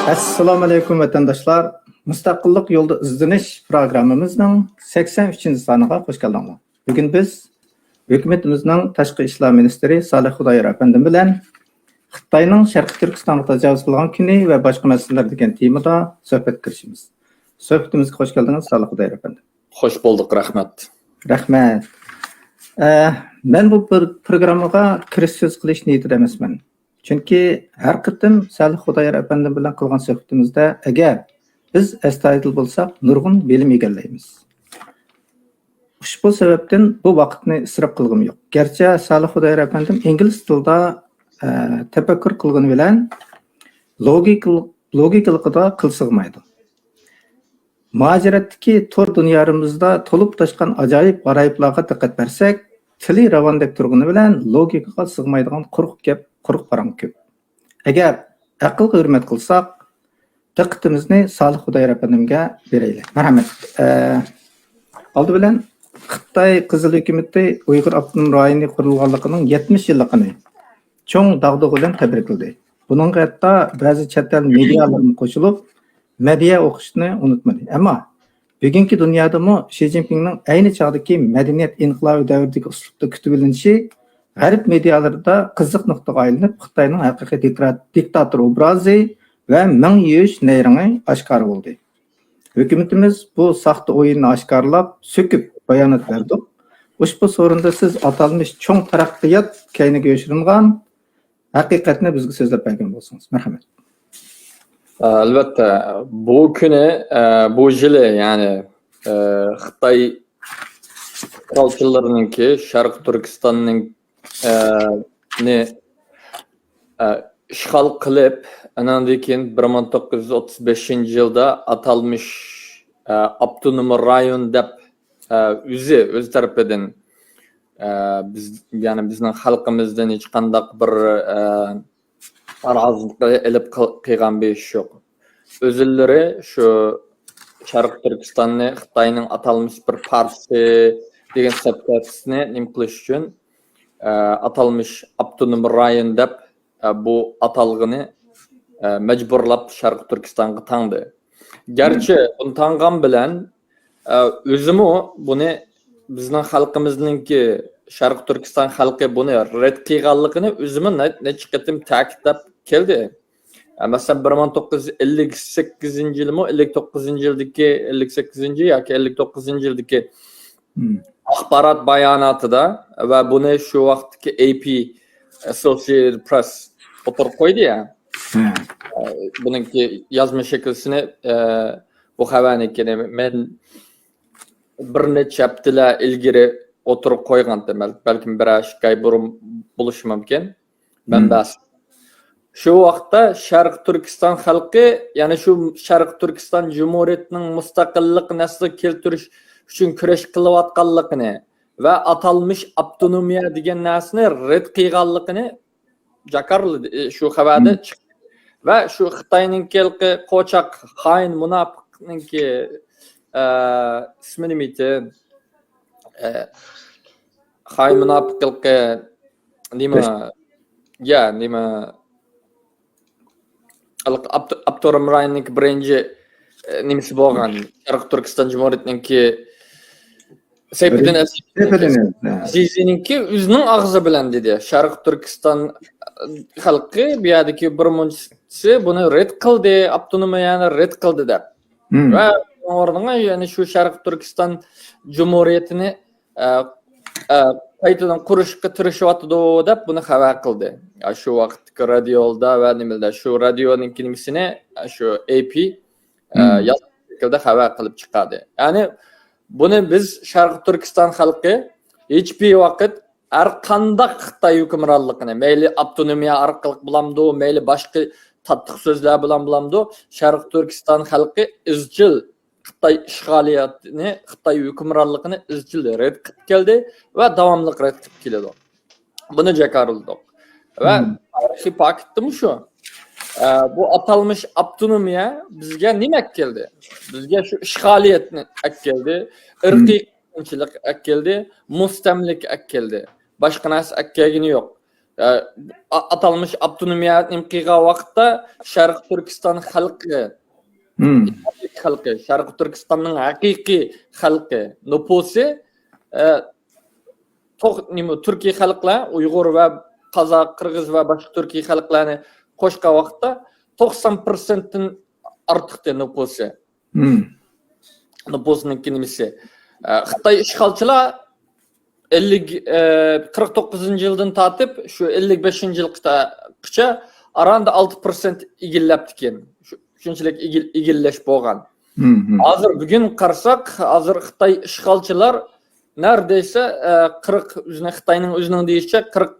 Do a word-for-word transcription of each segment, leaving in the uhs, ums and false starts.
ئەسسالامۇئەلەيكۇم، ۋەتەنداشلار! مۇستەقىللىق يولىدا ئىزدىنىش پروگراممىمىزنىڭ سەكسەن ئۈچىنچى سانىغا خوش كەلدىڭلار. بۈگۈن بىز ھۆكۈمىتىمىزنىڭ تاشقى ئىشلار مىنىستىرى سالىھ خۇدايار ئەپەندىم بىلەن خىتاينىڭ شەرقىي تۈركىستانغا تاجاۋۇز قىلغان كۈنى ۋە باشقا مەسىلىلەر دېگەن تېمىدا سۆھبەتكە كىرىشىمىز. سۆھبىتىمىزگە خوش كەلدىڭىز، سالىھ خۇدايار ئەپەندىم. خوش بولدۇق، رەھمەت. رەھمەت. ئە، مەن بۇ پر-، پروگراممىغا كىرىش سۆز قىلىش نىيىتىدە ئەمەسمەن. چۈنكى ھەر قېتىم سالىھ خۇدايار ئەپەندىم بىلەن قىلغان سۆھبىتىمىزدە، ئەگەر بىز ئەستايىدىل بولساق، نۇرغۇن بىلىم ئىگىلەيمىز. ئۇشبۇ سەۋەبتىن بۇ ۋاقىتنى ئىسراپ قىلغۇم يوق. گەرچە سالىھ خۇدايار ئەپەندىم ئىنگلىز تىلىدا، ئە، تەپەككۇر قىلغىنى بىلەن لوگىكىل-، لوگىكىلىقىدا قىل سىغمايدۇ. مۇھاجىرەتتىكى تور دۇنيارىمىزدا تولۇپ تاشقان ئاجايىپ غارايىپلارغا دىققەت بەرسەك، تىلى راۋاندەك تۇرغىنى بىلەن لوگىكىغا سىغمايدىغان قۇرۇق گەپ، قۇرۇق پاراڭ كۆپ. ئەگەر ئەقىلگە ھۆرمەت قىلساق، دىققىتىمىزنى سالىھ خۇدايار ئەپەندىمگە بېرەيلى. مەرھەمەت. ئە، ئالدى بىلەن خىتاي قىزىل ھۆكۈمىتى ئۇيغۇر ئاپتونوم رايونى قۇرۇلغانلىقىنىڭ يەتمىش يىللىقىنى چوڭ داغدۇغا بىلەن تەبرىكلىدى. بۇنىڭغا ھەتتا بەزى چەت ئەل مېدىيالىرىمۇ قوشۇلۇپ، مەدھىيە ئوقۇشنى ئۇنتۇمىدى. ئەمما بۈگۈنكى دۇنيادىمۇ شى جىنپىڭنىڭ ئەينى چاغدىكى مەدەنىيەت ئىنقىلابى دەۋرىدىكى ئۇسلۇبتا كۈتۈۋېلىنىشى غەرب مېدىيالىرىدا قىزىق نۇقتىغا ئايلىنىپ، خىتاينىڭ ھەقىقىي دىكرا-، دىكتاتور ئوبرازى ۋە مىڭ يۈش نەيرىڭى ئاشكارا بولدى. ھۆكۈمىتىمىز بۇ ساختا ئويۇننى ئاشكارىلاپ، سۆكۈپ بايانات بەردۇق. ئۇشبۇ سورۇندا سىز ئاتالمىش چوڭ تەرەققىيات كەينىگە يوشۇرۇنغان ھەقىقەتنى بىزگە سۆزلەپ بەرگەن بولسىڭىز. مەرھەمەت. ئە، ئەلۋەتتە، بۇ كۈنى، ئە، بۇ يىلى، يەنى، ئە، خىتاي ئىشغالچىلىرىنىڭكى شەرقىي تۈركىستاننىڭ، ئە، نى، ئە، ئىشغال قىلىپ، ئاناندىن كېيىن بىر مىڭ توققۇز يۈز ئوتتۇز بەشىنچى يىلدا ئاتالمىش، ئە، ئاپتونوم رايون دەپ، ئە، ئۆزى، ئۆز تەرىپىدىن، ئە، بىز، يەنى بىزنىڭ خەلقىمىزدىن ھېچقانداق بىر، ئە، نارازىلىقى ئېلىپ قىل-، قىلغان بىر ئىش يوق. ئۆزلىرى شۇ شەرقىي تۈركىستاننى خىتاينىڭ ئاتالمىش بىر پارچىسى دېگەن سەپسەتىسىنى نېمە قىلىش ئۈچۈن، ئە، ئاتالمىش ئاپتونوم رايون دەپ، ئە، بۇ ئاتالغىنى، ئە، مەجبۇرلاپ شەرقىي تۈركىستانغا تاڭدى. گەرچە بۇنى تاڭغان بىلەن، ئە، ئۆزىمۇ بۇنى بىزنىڭ خەلقىمىزنىڭكى، شەرقىي تۈركىستان خەلقى بۇنى رەت قىلغانلىقىنى ئۆزىمۇ نە-، نەچچە قېتىم تەكىتلەپ كەلدى. ئە، مەسىلەن، بىر مىڭ توققۇز يۈز ئەللىك سەككىزىنچى يىلمۇ، ئەللىك توققۇزىنچى يىلدىكى، ئەللىك سەككىزىنچى ياكى ئەللىك توققۇزىنچى يىلدىكى مم. ئاخبارات باياناتىدا ۋە بۇنى شۇ ۋاقىتتىكى ئەي پى، Associated Press ئوتتۇرىغا قويدى يا. مم. ئە، بۇنىڭكى يازما شەكلىسىنى، ئە، بۇ خەۋەرنىڭكىنى مەن بىر نەچچە ھەپتىلەر ئىلگىرى ئوتتۇرىغا قويغانتىم. بەل-، بەلكىم بىرەر ئىككى ئاي بۇرۇن بولۇشى مۇمكىن. مەنبەسى. شۇ ۋاقىتتا شەرقىي تۈركىستان خەلقى، يەنى شۇ شەرقىي تۈركىستان جۇمھۇرىيىتىنىڭ مۇستەقىللىقىنى ئەسلىگە كەلتۈرۈش ئۈچۈن كۈرەش قىلىۋاتقانلىقىنى ۋە ئاتالمىش ئاپتونومىيە دېگەن نەرسىنى رەت قىلغانلىقىنى جاكارلىدى، ئى، شۇ خەۋەردە چىقتى. ۋە شۇ خىتاينىڭكى ھېلىقى قوچاق، خائىن، مۇناپىقنىڭكى، ئە، ئىسمى نېمە ئىدى؟ ئە، خائىن، مۇناپىق ھېلىقى نېمە؟ يا، نېمە؟ ئاپتونوم رايوننىڭكى بىرىنچى، ئە، نېمىسى بولغان، شەرقىي تۈركىستان جۇمھۇرىيىتىنىڭكى سەيپىدىن ئەزىز، سەيپىدىن ئەزىز، ھە. ئەزىزنىڭكى ئۆزىنىڭ ئاغزى بىلەن دېدى، شەرقىي تۈركىستان خەلقى بۇ يەردىكى بىر مۇنچىسى بۇنى رەت قىلدى، ئاپتونومىيەنى رەت قىلدى دەپ. ۋە ئۇنىڭ ئورنىغا يەنە شۇ شەرقىي تۈركىستان جۇمھۇرىيىتىنى، ئە، ئە، قايتىدىن قۇرۇشقا تىرىشىۋاتىدۇ دەپ بۇنى خەۋەر قىلدى. يا، شۇ ۋاقىتتىكى رادىيودا ۋە نېمىلەردە شۇ رادىيونىڭكى نېمىسىنى، شۇ ئەي پى، ئە، يازما شەكىلدە خەۋەر قىلىپ چىقاردى. يەنى بۇنى بىز شەرقىي تۈركىستان خەلقى ھېچبىر ۋاقىت ھەر قانداق خىتاي ھۆكۈمرانلىقىنى، مەيلى ئاپتونومىيە ئارقىلىق بولامدۇ، مەيلى باشقا تاتلىق سۆزلەر بىلەن بولامدۇ، شەرقىي تۈركىستان خەلقى ئىزچىل خىتاي ئىشغالىيىتىنى، خىتاي ھۆكۈمرانلىقىنى ئىزچىل رەت قىلىپ كەلدى ۋە داۋاملىق رەت قىلىپ كېلىدۇ. بۇنى جاكارلىدۇق. ۋە تارىخىي پاكىتتىمۇ شۇ. ئە، بۇ ئاتالمىش ئاپتونومىيە بىزگە نېمە ئەكەلدى؟ بىزگە شۇ ئىشغالىيەتنى ئەكەلدى، ئىرقىي قىرغىنچىلىق ئەكەلدى، مۇستەملىكە ئەكەلدى. باشقا نەرسە ئەكەلگىنى يوق. ئە، ئا-، ئاتالمىش ئاپتونومىيە نېمە قىلغان ۋاقىتتا شەرقىي تۈركىستان خەلقى، خەلقى، شەرقىي تۈركىستاننىڭ ھەقىقىي خەلقى نوپۇسى، ئە، توق-، نېمە، تۈركىي خەلقلەر، ئۇيغۇر ۋە قازاق، قىرغىز ۋە باشقا تۈركىي خەلقلەرنى قوشقان ۋاقىتتا توقسان پىرسەنتتىن ئارتۇقتى نوپۇسى. نوپۇسنىڭكى نېمىسى. ئە، خىتاي ئىشغالچىلار ئەللىك، ئە، قىرىق توققۇزىنچى يىلدىن تارتىپ شۇ ئەللىك بەشىنچى يىلغىچە ئاراندا ئالتە پىرسەنت ئىگىلەپتىكەن. شۇ، شۇنچىلىك ئىگىل-، ئىگىلەش بولغان. ھازىر بۈگۈن قارىساق، ھازىر خىتاي ئىشغالچىلار نەردەيسە، ئە، قىرىق، ئۆزىنىڭ، خىتاينىڭ ئۆزىنىڭ دېيىشىچە، قىرىق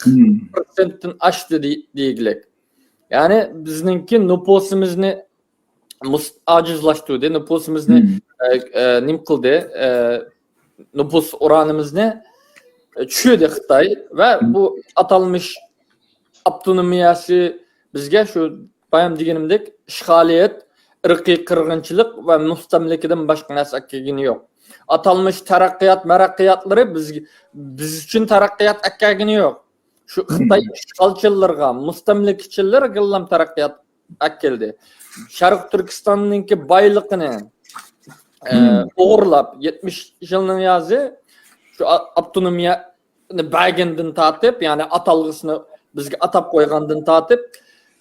پىرسەنتتىن ئاشتى دېي-، دېگۈلۈك. يەنى بىزنىڭكى نوپۇسىمىزنى مۇس-، ئاجىزلاشتۇردى، نوپۇسىمىزنى، ئە، ئە، نېمە قىلدى، ئە، نوپۇس ئورانىمىزنى، ئە، چۈشۈردى خىتاي ۋە بۇ ئاتالمىش ئاپتونومىيەسى بىزگە شۇ بايام دېگىنىمدەك ئىشغالىيەت، ئىرقىي قىرغىنچىلىق ۋە مۇستەملىكىدىن باشقا نەرسە ئەكەلگىنى يوق. ئاتالمىش تەرەققىيات، مەرەققىياتلىرى بىز، بىز ئۈچۈن تەرەققىيات ئەكەلگىنى يوق. شۇ خىتاي ئىشغالچىلىرىغا، مۇستەملىكىچىلىرىگىلا تەرەققىيات ئەكەلدى. شەرقىي تۈركىستاننىڭكى بايلىقىنى، ئە، ئوغرىلاپ، يەتمىش يىلنىڭ يازى شۇ ئا-، ئاپتونومىيەنى بەرگەندىن تارتىپ، يەنى ئاتالغۇسىنى بىزگە ئاتاپ قويغاندىن تارتىپ،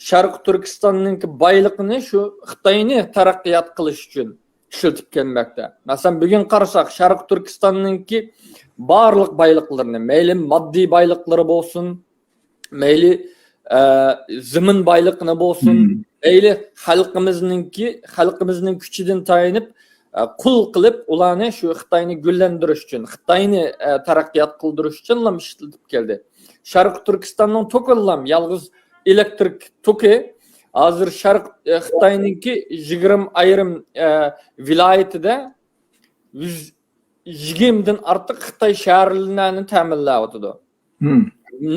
شەرقىي تۈركىستاننىڭكى بايلىقىنى شۇ خىتاينى تەرەققىيات قىلىش ئۈچۈن ئىشلىتىپ كەلمەكتە. مەسىلەن، بۈگۈن قارىساق، شەرقىي تۈركىستاننىڭكى بارلىق بايلىقلىرىنى، مەيلى ماددىي بايلىقلىرى بولسۇن، مەيلى، ئە، زېمىن بايلىقىنى بولسۇن، مەيلى خەلقىمىزنىڭكى، خەلقىمىزنىڭ كۈچىدىن تايىنىپ، ئە، قۇل قىلىپ، ئۇلارنى شۇ خىتاينى گۈللەندۈرۈش ئۈچۈن، خىتاينى، ئە، تەرەققىيات قىلدۇرۇش ئۈچۈنلا ئىشلىتىپ كەلدى. شەرقىي تۈركىستاننىڭ توكىلا يالغۇز ئېلېكتىرىك توكى ھازىر شەرق، ئە، خىتاينىڭكى يىگىرمە ئايرىم، ئە، ۋىلايىتىدە يۈز يىگىرمىدىن ئارتۇق خىتاي شەھەرلىرىنى تەمىنلەۋاتىدۇ.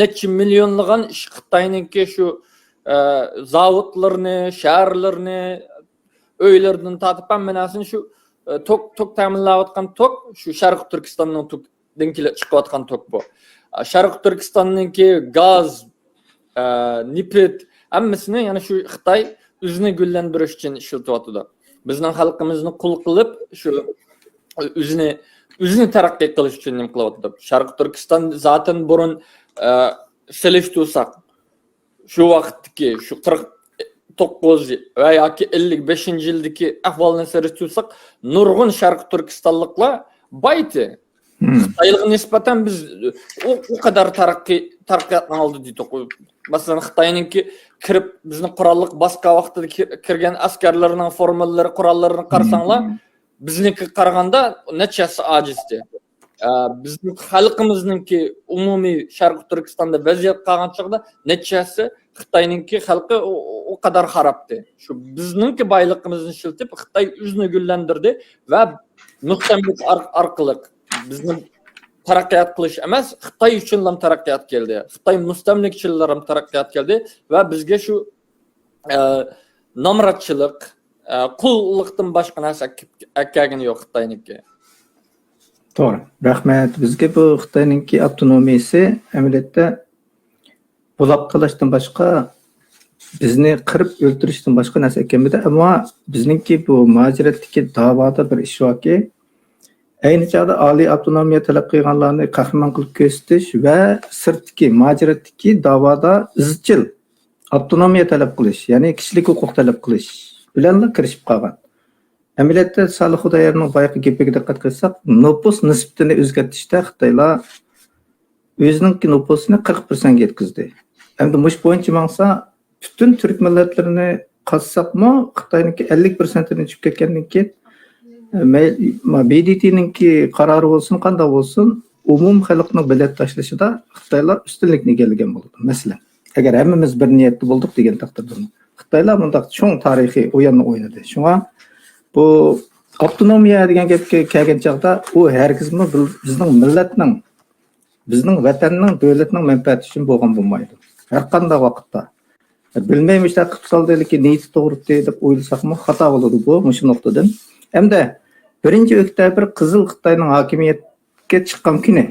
نەچچە مىليونلىغان ئىش-، خىتاينىڭكى شۇ، ئە، زاۋۇتلىرىنى، شەھەرلىرىنى، ئۆيلىرىدىن تارتىپ ھەممە نەرسىنى شۇ، ئە، توك، توك تەمىنلەۋاتقان توك، شۇ شەرقىي تۈركىستاننىڭ توك-، دىن كېلىپ چىقىۋاتقان توك بۇ. ئە، شەرقىي تۈركىستاننىڭكى گاز، ئە، نېفىت، ھەممىسىنى يەنە شۇ خىتاي ئۆزىنى گۈللەندۈرۈش ئۈچۈن ئىشلىتىۋاتىدۇ. بىزنىڭ خەلقىمىزنى قۇل قىلىپ، شۇ ئۆزىنى، ئۆزىنى تەرەققىي قىلىش ئۈچۈن نېمە قىلىۋاتىدۇ؟ شەرقىي تۈركىستان زاتەن بۇرۇن، ئە، سېلىشتۇرساق، شۇ ۋاقىتتىكى شۇ قىرىق توققۇز ۋە ياكى ئەللىك بەشىنچى يىلدىكى ئەھۋالنى سېلىشتۇرساق، نۇرغۇن شەرقىي تۈركىستانلىقلار بايتى. خىتايلىققا نىسبەتەن بىز ئۇ، ئۇ قەدەر تەرەققىي، تەرەققىياتنىڭ ئالدىدا دېدۇق. مەسىلەن، خىتاينىڭكى كىرىپ، بىزنى قوراللىق باسقان ۋاقتىدا كىر-، كىرگەن ئەسكەرلىرىنىڭ فورمىلىرى، قوراللىرىنى قارىساڭلار، بىزنىڭكىگە قارىغاندا نەچچە ھەسسە ئاجىزدى. ئە، بىزنىڭ خەلقىمىزنىڭكى ئومۇمىي شەرقىي تۈركىستاندا ۋەزىيەت قالغان چاغدا نەچچە ھەسسە خىتاينىڭكى خەلقى ئۇ، ئۇ، ئۇ قەدەر خارابتى. شۇ بىزنىڭكى بايلىقىمىزنى ئىشلىتىپ، خىتاي ئۆزىنى گۈللەندۈردى ۋە مۇستەملىكە ئار-، ئارقىلىق بىزنى تەرەققىيات قىلىش ئەمەس، خىتاي ئۈچۈنلا تەرەققىيات كەلدى. خىتاي مۇستەملىكىچىلەر ھەم تەرەققىيات كەلدى ۋە بىزگە شۇ، ئە، نامراتچىلىق، ئە، قۇللۇقتىن باشقا نەرسە ئەكەپ-، ئەكەلگىنى يوق خىتاينىڭكى. توغرا. رەھمەت. بىزگە بۇ خىتاينىڭكى ئاپتونومىيىسى ئەمەلىيەتتە بۇلاپ تالاشتىن باشقا، بىزنى قىرىپ ئۆلتۈرۈشتىن باشقا نەرسە ئەكەلمىدى. ئەمما بىزنىڭكى بۇ مۇھاجىرەتتىكى داۋادا بىر ئىش باركى، ئەينى چاغدا ئالىي ئاپتونومىيە تەلەپ قىلغانلارنى قەھرىمان قىلىپ كۆرسىتىش ۋە سىرتتىكى، مۇھاجىرەتتىكى داۋادا ئىزچىل ئاپتونومىيە تەلەپ قىلىش، يەنى كىشىلىك ھوقۇق تەلەپ قىلىش بىلەنلا كىرىشىپ قالغان. ئەمەلىيەتتە، سالىھ خۇدايارنىڭ بايىقى گېپىگە دىققەت قىلساق، نوپۇس نىسبىتىنى ئۆزگەرتىشتە خىتايلار ئۆزىنىڭكى نوپۇسىنى قىرىق پىرسەنتكە يەتكۈزدى. ئەمدى مۇشۇ بويىچە ماڭسا، پۈتۈن تۈرك مىللەتلىرىنى قازساقمۇ، خىتاينىڭكى ئەللىك پىرسەنتتىن چۈشۈپ كەتكەندىن كېيىن، مەي-، ما-، بى دى تىنىڭكى قارارى بولسۇن، قانداق بولسۇن، ئومۇمىي خەلقنىڭ بېلەت تاشلىشىدا خىتايلار ئۈستۈنلۈكنى ئىگىلىگەن بولىدۇ. مەسىلەن، ئەگەر ھەممىمىز بىر نىيەتتە بولدۇق دېگەن تەقدىردىمۇ. خىتايلار مۇنداق چوڭ تارىخىي ئويۇننى ئوينىدى. شۇڭا بۇ ئاپتونومىيە دېگەن گەپكە كەلگەن چاغدا، ئۇ ھەرگىزمۇ بىل-، بىزنىڭ مىللەتنىڭ، بىزنىڭ ۋەتەننىڭ، دۆلەتنىڭ مەنپەئەتى ئۈچۈن بولغان بولمايدۇ. ھەرقانداق ۋاقىتتا. بىلمەيمىز، ئىشلار قىلىپ سالدى، لېكىن نىيىتى توغرىتى دەپ ئويلىساقمۇ خاتا بولىدۇ بۇ، مۇشۇ نۇقتىدىن. ئەمدى بىرىنچى ئۆكتەبىر قىزىل خىتاينىڭ ھاكىمىيەتكە چىققان كۈنى.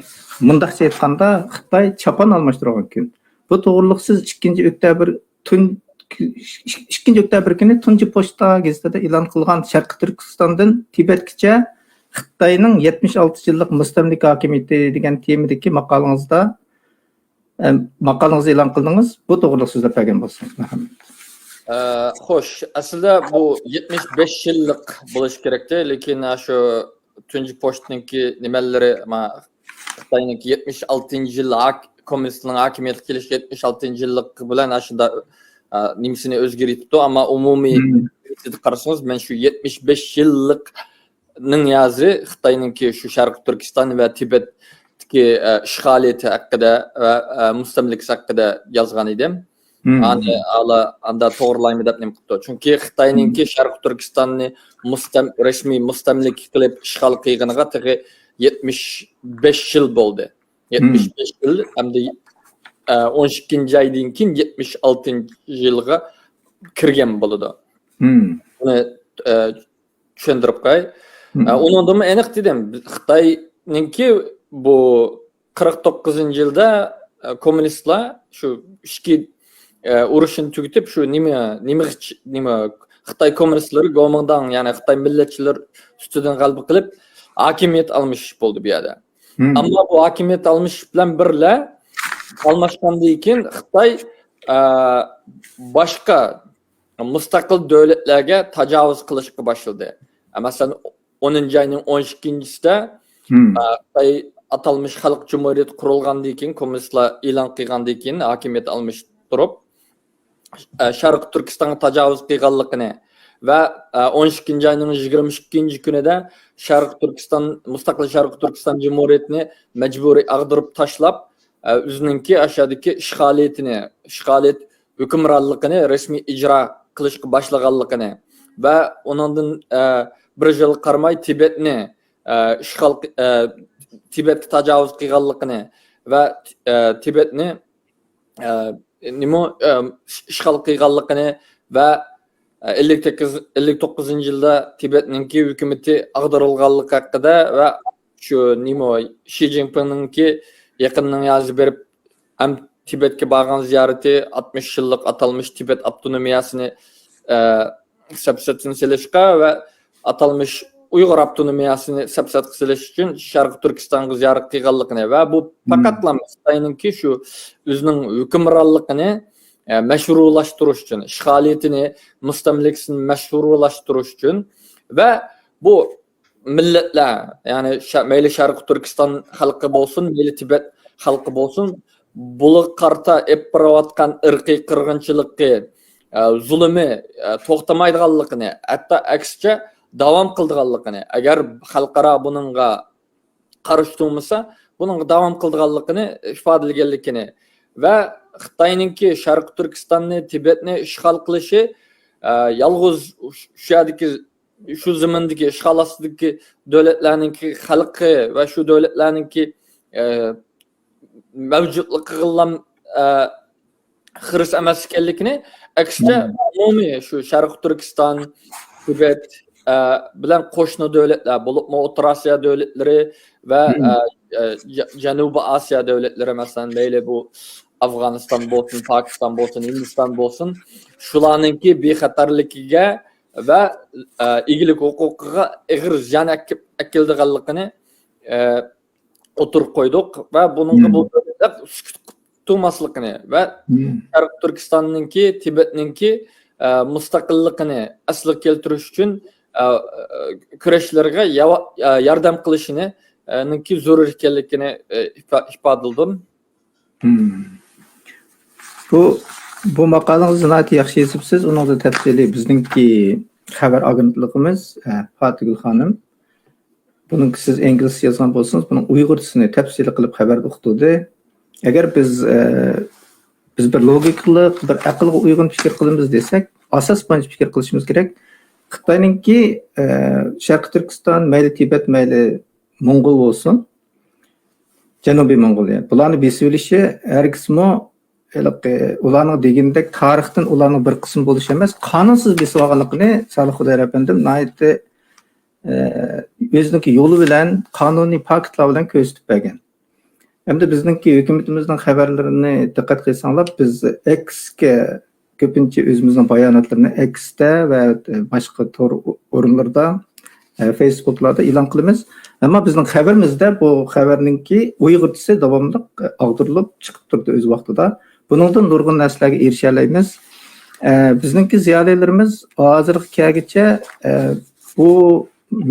مۇنداقچە ئېيتقاندا، خىتاي چاپان ئالماشتۇرغان كۈن. بۇ توغرىلىق سىز ئىككىنچى ئۆكتەبىر تۈن، ئىككىنچى ئۆكتەبىر كۈنى تۇنجى پوچتا گېزىتىدە ئېلان قىلغان شەرقىي تۈركىستاندىن تىبەتكىچە خىتاينىڭ يەتمىش ئالتە يىللىق مۇستەملىكە ھاكىمىيىتى دېگەن تېمىدىكى ماقالىڭىزدا، ئە، ماقالىڭىزنى ئېلان قىلدىڭىز. بۇ توغرىلىق سۆزلەپ بەرگەن بولسىڭىز، مەرھەمەت. ئە، خوش، ئەسلىدە بۇ يەتمىش بەش يىللىق بولۇشى كېرەكتى، لېكىن شۇ تۇنجى پوچتىنىڭكى نېمەلىرى، ما، خىتاينىڭكى يەتمىش ئالتىنچى يىل ھاك-، كوممۇنىستنىڭ ھاكىمىيەتكە كېلىشى يەتمىش ئالتىنچى يىللىق بىلەن ئاشۇنداق، ئە، نېمىسىنى ئۆزگىرىۋېتىپتۇ. ئەمما ئومۇمىي قارىسىڭىز، مەن شۇ يەتمىش بەش يىللىق نىڭ يازى خىتاينىڭكى شۇ شەرقىي تۈركىستان ۋە تىبەتتىكى، ئە، ئىشغالىيىتى ھەققىدە ۋە، ئە، مۇستەملىكىسى ھەققىدە يازغان ئىدىم. ئانى ئالا ئاندا توغرىلايمەن دەپ نېمە قىپتۇ. چۈنكى خىتاينىڭكى شەرقىي تۈركىستاننى مۇستەم-، رەسمىي مۇستەملىكە قىلىپ ئىشغال قىلغىنىغا تېخى يەتمىش بەش يىل بولدى. يەتمىش بەش يىل ھەمدە، ئە، ئون ئىككىنچى ئايدىن كېيىن يەتمىش ئالتىنچى يىلغا كىرگەن بولىدۇ. بۇنى، ئە، چۈشەندۈرۈپ قوياي. ئە، ئۇنىڭدىنمۇ ئېنىق دېدىم، خىتاينىڭكى بۇ قىرىق توققۇزىنچى يىلدا، ئە، كوممۇنىستلار شۇ ئىچكى، ئە، ئۇرۇشنى تۈگىتىپ، شۇ نېمە، نېمە، نېمە، خىتاي كوممۇنىستلىرى گومىنداڭ، يەنى خىتاي مىللەتچىلىرى ئۈستىدىن غەلىبە قىلىپ، ھاكىمىيەت ئالمىشىش بولدى بۇ يەردە. ئەمما بۇ ھاكىمىيەت ئالمىشىش بىلەن بىرلە، ئالماشقاندىن كېيىن خىتاي، ئە، باشقا مۇستەقىل دۆلەتلەرگە تاجاۋۇز قىلىشقا باشلىدى. مەسىلەن، ئونىنچى ئاينىڭ ئون ئىككىنچىسىدە، ئە، خىتاي ئاتالمىش خەلق جۇمھۇرىيىتى قۇرۇلغاندىن كېيىن، كوممۇنىستلار ئېلان قىلغاندىن كېيىن، ھاكىمىيەت ئالمىشتۇرۇپ، ئە، شەرقىي تۈركىستانغا تاجاۋۇز قىلغانلىقىنى ۋە، ئە، ئون ئىككىنچى ئاينىڭ يىگىرمە ئىككىنچى كۈنىدە شەرقىي تۈركىستان، مۇستەقىل شەرقىي تۈركىستان جۇمھۇرىيىتىنى مەجبۇرىي ئاغدۇرۇپ تاشلاپ، ئە، ئۆزىنىڭكى ئاشۇ يەردىكى ئىشغالىيىتىنى، ئىشغالىيەت ھۆكۈمرانلىقىنى رەسمىي ئىجرا قىلىشقا باشلىغانلىقىنى ۋە ئۇنىڭدىن، ئە، بىر يىلغا قارىماي تىبەتنى، ئە، ئىشغال، ئە، تىبەتكە تاجاۋۇز قىلغانلىقىنى ۋە، ئە، تىبەتنى، ئە، نېمە، ئە، ئىشغال قىلغانلىقىنى ۋە، ئە، ئەللىك توققۇزىنچى يىلدا تىبەتنىڭكى ھۆكۈمىتى ئاغدۇرۇلغانلىقى ھەققىدە ۋە شۇ نېمە، شى جىنپىڭنىڭكى يېقىننىڭ يازى بېرىپ، ھەم تىبەتكە بارغان زىيارىتى، ئاتمىش يىللىق ئاتالمىش تىبەت ئاپتونومىيەسىنى، ئە، سەپسەتىن سېلىشقا ۋە ئاتالمىش ئۇيغۇر ئاپتونومىيەسىنى سەپسەتكە سېلىش ئۈچۈن شەرقىي تۈركىستانغا زىيارەت قىلغانلىقىنى ۋە بۇ پەقەتلا خىتاينىڭكى شۇ ئۆزىنىڭ ھۆكۈمرانلىقىنى، ئە، مەشرۇلاشتۇرۇش ئۈچۈن، ئىشغالىيىتىنى، مۇستەملىكىسىنى مەشرۇلاشتۇرۇش ئۈچۈن ۋە بۇ مىللەتلەر، يەنى شە-، مەيلى شەرقىي تۈركىستان خەلقى بولسۇن، مەيلى تىبەت خەلقى بولسۇن، بۇلارغا قارىتا ئېلىپ بېرىۋاتقان ئىرقىي قىرغىنچىلىقى، ئە، زۇلۇمى، ئە، توختىمايدىغانلىقىنى، ھەتتا ئەكسىچە داۋام قىلىدىغانلىقىنى، ئەگەر خەلقئارا بۇنىڭغا قارشى تۇرمىسا، بۇنىڭغا داۋام قىلىدىغانلىقىنى ئىپادىلىگەنلىكىنى ۋە خىتاينىڭكى شەرقىي تۈركىستاننى، تىبەتنى ئىشغال قىلىشى، ئە، يالغۇز شۇ يەردىكى، شۇ زېمىندىكى ئىشغال ئاستىدىكى دۆلەتلەرنىڭكى خەلقى ۋە شۇ دۆلەتلەرنىڭكى، ئە، مەۋجۇتلۇقىغىلا، ئە، خىرىس ئەمەس ئىكەنلىكىنى، ئەكسىچە ئومۇمىي شۇ شەرقىي تۈركىستان، تىبەت، ئە، بىلەن قوشنا دۆلەتلەر، بولۇپمۇ ئوتتۇرا ئاسىيا دۆلەتلىرى ۋە، ئە، ئە، جە-، جەنۇبىي ئاسىيا دۆلەتلىرى، مەسىلەن، مەيلى بۇ ئافغانىستان بولسۇن، پاكىستان بولسۇن، ھىندىستان بولسۇن، شۇلارنىڭكى بىخەتەرلىكىگە ۋە، ئە، ئىگىلىك ھوقۇقىغا ئېغىر زىيان ئەكىپ-، ئەكېلىدىغانلىقىنى، ئە، ئوتتۇرىغا قويدۇق ۋە بۇنىڭغا بۇ دۆلەتلەر سۈكۈت قىلىپ تۇرماسلىقىنى ۋە شەرقىي تۈركىستاننىڭكى، تىبەتنىڭكى، ئە، مۇستەقىللىقىنى ئەسلىگە كەلتۈرۈش ئۈچۈن، ئە، كۈرەشلىرىگە ياۋا-، ئە، ياردەم قىلىشىنى، ئە، نىڭكى زۆرۈر ئىكەنلىكىنى، ئە، ئىپا-، ئىپادىلىدىم. بۇ، بۇ ماقالىڭىزنى ناھايىتى ياخشى يېزىپسىز. ئۇنىڭدا تەپسىلىي بىزنىڭكى خەۋەر ئاگېنتلىقىمىز، ئە، پاتىگۈل خانىم. بۇنىڭكى سىز ئىنگلىزچە يازغان بولسىڭىز، بۇنىڭ ئۇيغۇرچىسىنى تەپسىلىي قىلىپ خەۋەردە ئۇقتۇردى. ئەگەر بىز، ئە، بىز بىر لوگىكىلىق، بىر ئەقىلگە ئۇيغۇن پىكىر قىلىمىز دېسەك، ئاساس بويىچە پىكىر قىلىشىمىز كېرەك. خىتاينىڭكى، ئە، شەرقىي تۈركىستان، مەيلى تىبەت، مەيلى موڭغۇل بولسۇن، جەنۇبىي موڭغۇلىيە، بۇلارنى بېسىۋېلىشى ھەرگىزمۇ ھېلىقى ئۇلارنىڭ دېگىنىدەك تارىختىن ئۇلارنىڭ بىر قىسمى بولۇشى ئەمەس، قانۇنسىز بېسىۋالغانلىقىنى سالىھ خۇدايار ئەپەندىم ناھايىتى، ئە، ئۆزىنىڭكى يولى بىلەن، قانۇنىي پاكىتلار بىلەن كۆرسىتىپ بەرگەن. ئەمدى بىزنىڭكى ھۆكۈمىتىمىزنىڭ خەۋەرلىرىنى دىققەت قىلساڭلار، بىز ئەكسكە كۆپىنچە ئۆزىمىزنىڭ باياناتلىرىنى ئەكستە ۋە باشقا تور ئورۇنلىرىدا، ئە، فېيسبۇكلاردا ئېلان قىلىمىز. ئەمما بىزنىڭ خەۋىرىمىزدە بۇ خەۋەرنىڭكى ئۇيغۇرچىسى داۋاملىق، ئە، ئاغدۇرۇلۇپ چىقىپ تۇرىدۇ ئۆز ۋاقتىدا. بۇنىڭدىن نۇرغۇن نەرسىلەرگە ئېرىشەلەيمىز. ئە، بىزنىڭكى زىيالىيلىرىمىز ھازىرغا كەلگۈچە، ئە، بۇ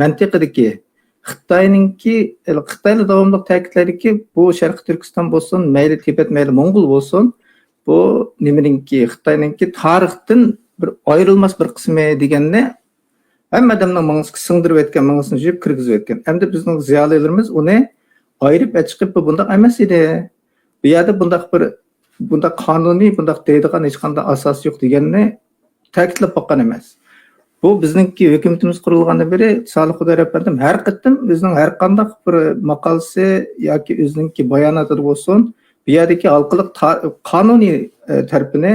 مەنتىقىدىكى خىتاينىڭكى، خىتايلار داۋاملىق تەكىتلەيدۇكى، بۇ شەرقىي تۈركىستان بولسۇن، مەيلى تىبەت، مەيلى موڭغۇل بولسۇن، بۇ نېمىنىڭكى، خىتاينىڭكى تارىختىن بىر ئايرىلماس بىر قىسمى دېگەننى ھەممە ئادەمنىڭ مېڭىسىگە سىڭدۈرۈۋەتكەن، مېڭىسىنى يۇيۇپ كىرگۈزۈۋەتكەن. ئەمدى بىزنىڭ زىيالىيلىرىمىز ئۇنى ئايرىپ ئەچىقىپ، بۇ بۇنداق ئەمەس ئىدى. بۇ يەردە بۇنداق بىر، بۇنداق قانۇنىي، بۇنداق دەيدىغان ھېچقانداق ئاساس يوق دېگەننى تەكىتلەپ باققان ئەمەس. بۇ بىزنىڭكى ھۆكۈمىتىمىز قۇرۇلغاندىن بېرى سالىھ خۇدايار ئەپەندىم ھەر قېتىم ئۆزىنىڭ ھەر قانداق بىر ماقالىسى ياكى ئۆزىنىڭكى باياناتىدا بولسۇن، بۇ يەردىكى ھالقىلىق تا-، قانۇنىي، ئە، تەرىپىنى،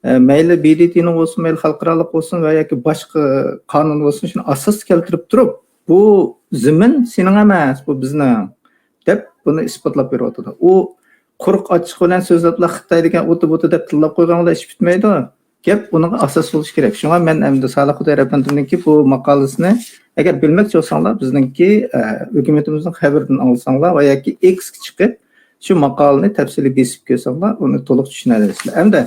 ئە، مەيلى ب د ت نىڭ بولسۇن، مەيلى خەلقئارالىق بولسۇن ۋە ياكى باشقا قانۇن بولسۇن، شۇنى ئاساس كەلتۈرۈپ تۇرۇپ، بۇ زېمىن سېنىڭ ئەمەس، بۇ بىزنىڭ، دەپ بۇنى ئىسپاتلاپ بېرىۋاتىدۇ. ئۇ قۇرۇق ئاچچىق بىلەن سۆزلەپلا خىتاي دېگەن ئۇتۇ بۇتۇ دەپ تىللاپ قويغان بىلەن ئىش پۈتمەيدۇ. گەپ ئۇنىڭغا ئاساس بولۇشى كېرەك. شۇڭا مەن ئەمدى سالىھ خۇدايار ئەپەندىمنىڭكى بۇ ماقالىسىنى، ئەگەر بىلمەكچى بولساڭلار، بىزنىڭكى، ئە، ھۆكۈمىتىمىزنىڭ خەۋىرىدىن ئالساڭلار ۋە ياكى ئېكسكە چىقىپ، شۇ ماقالىنى تەپسىلىي بېسىپ كۆرسەڭلار، ئۇنى تولۇق چۈشىنەلەيسىلەر. ئەمدى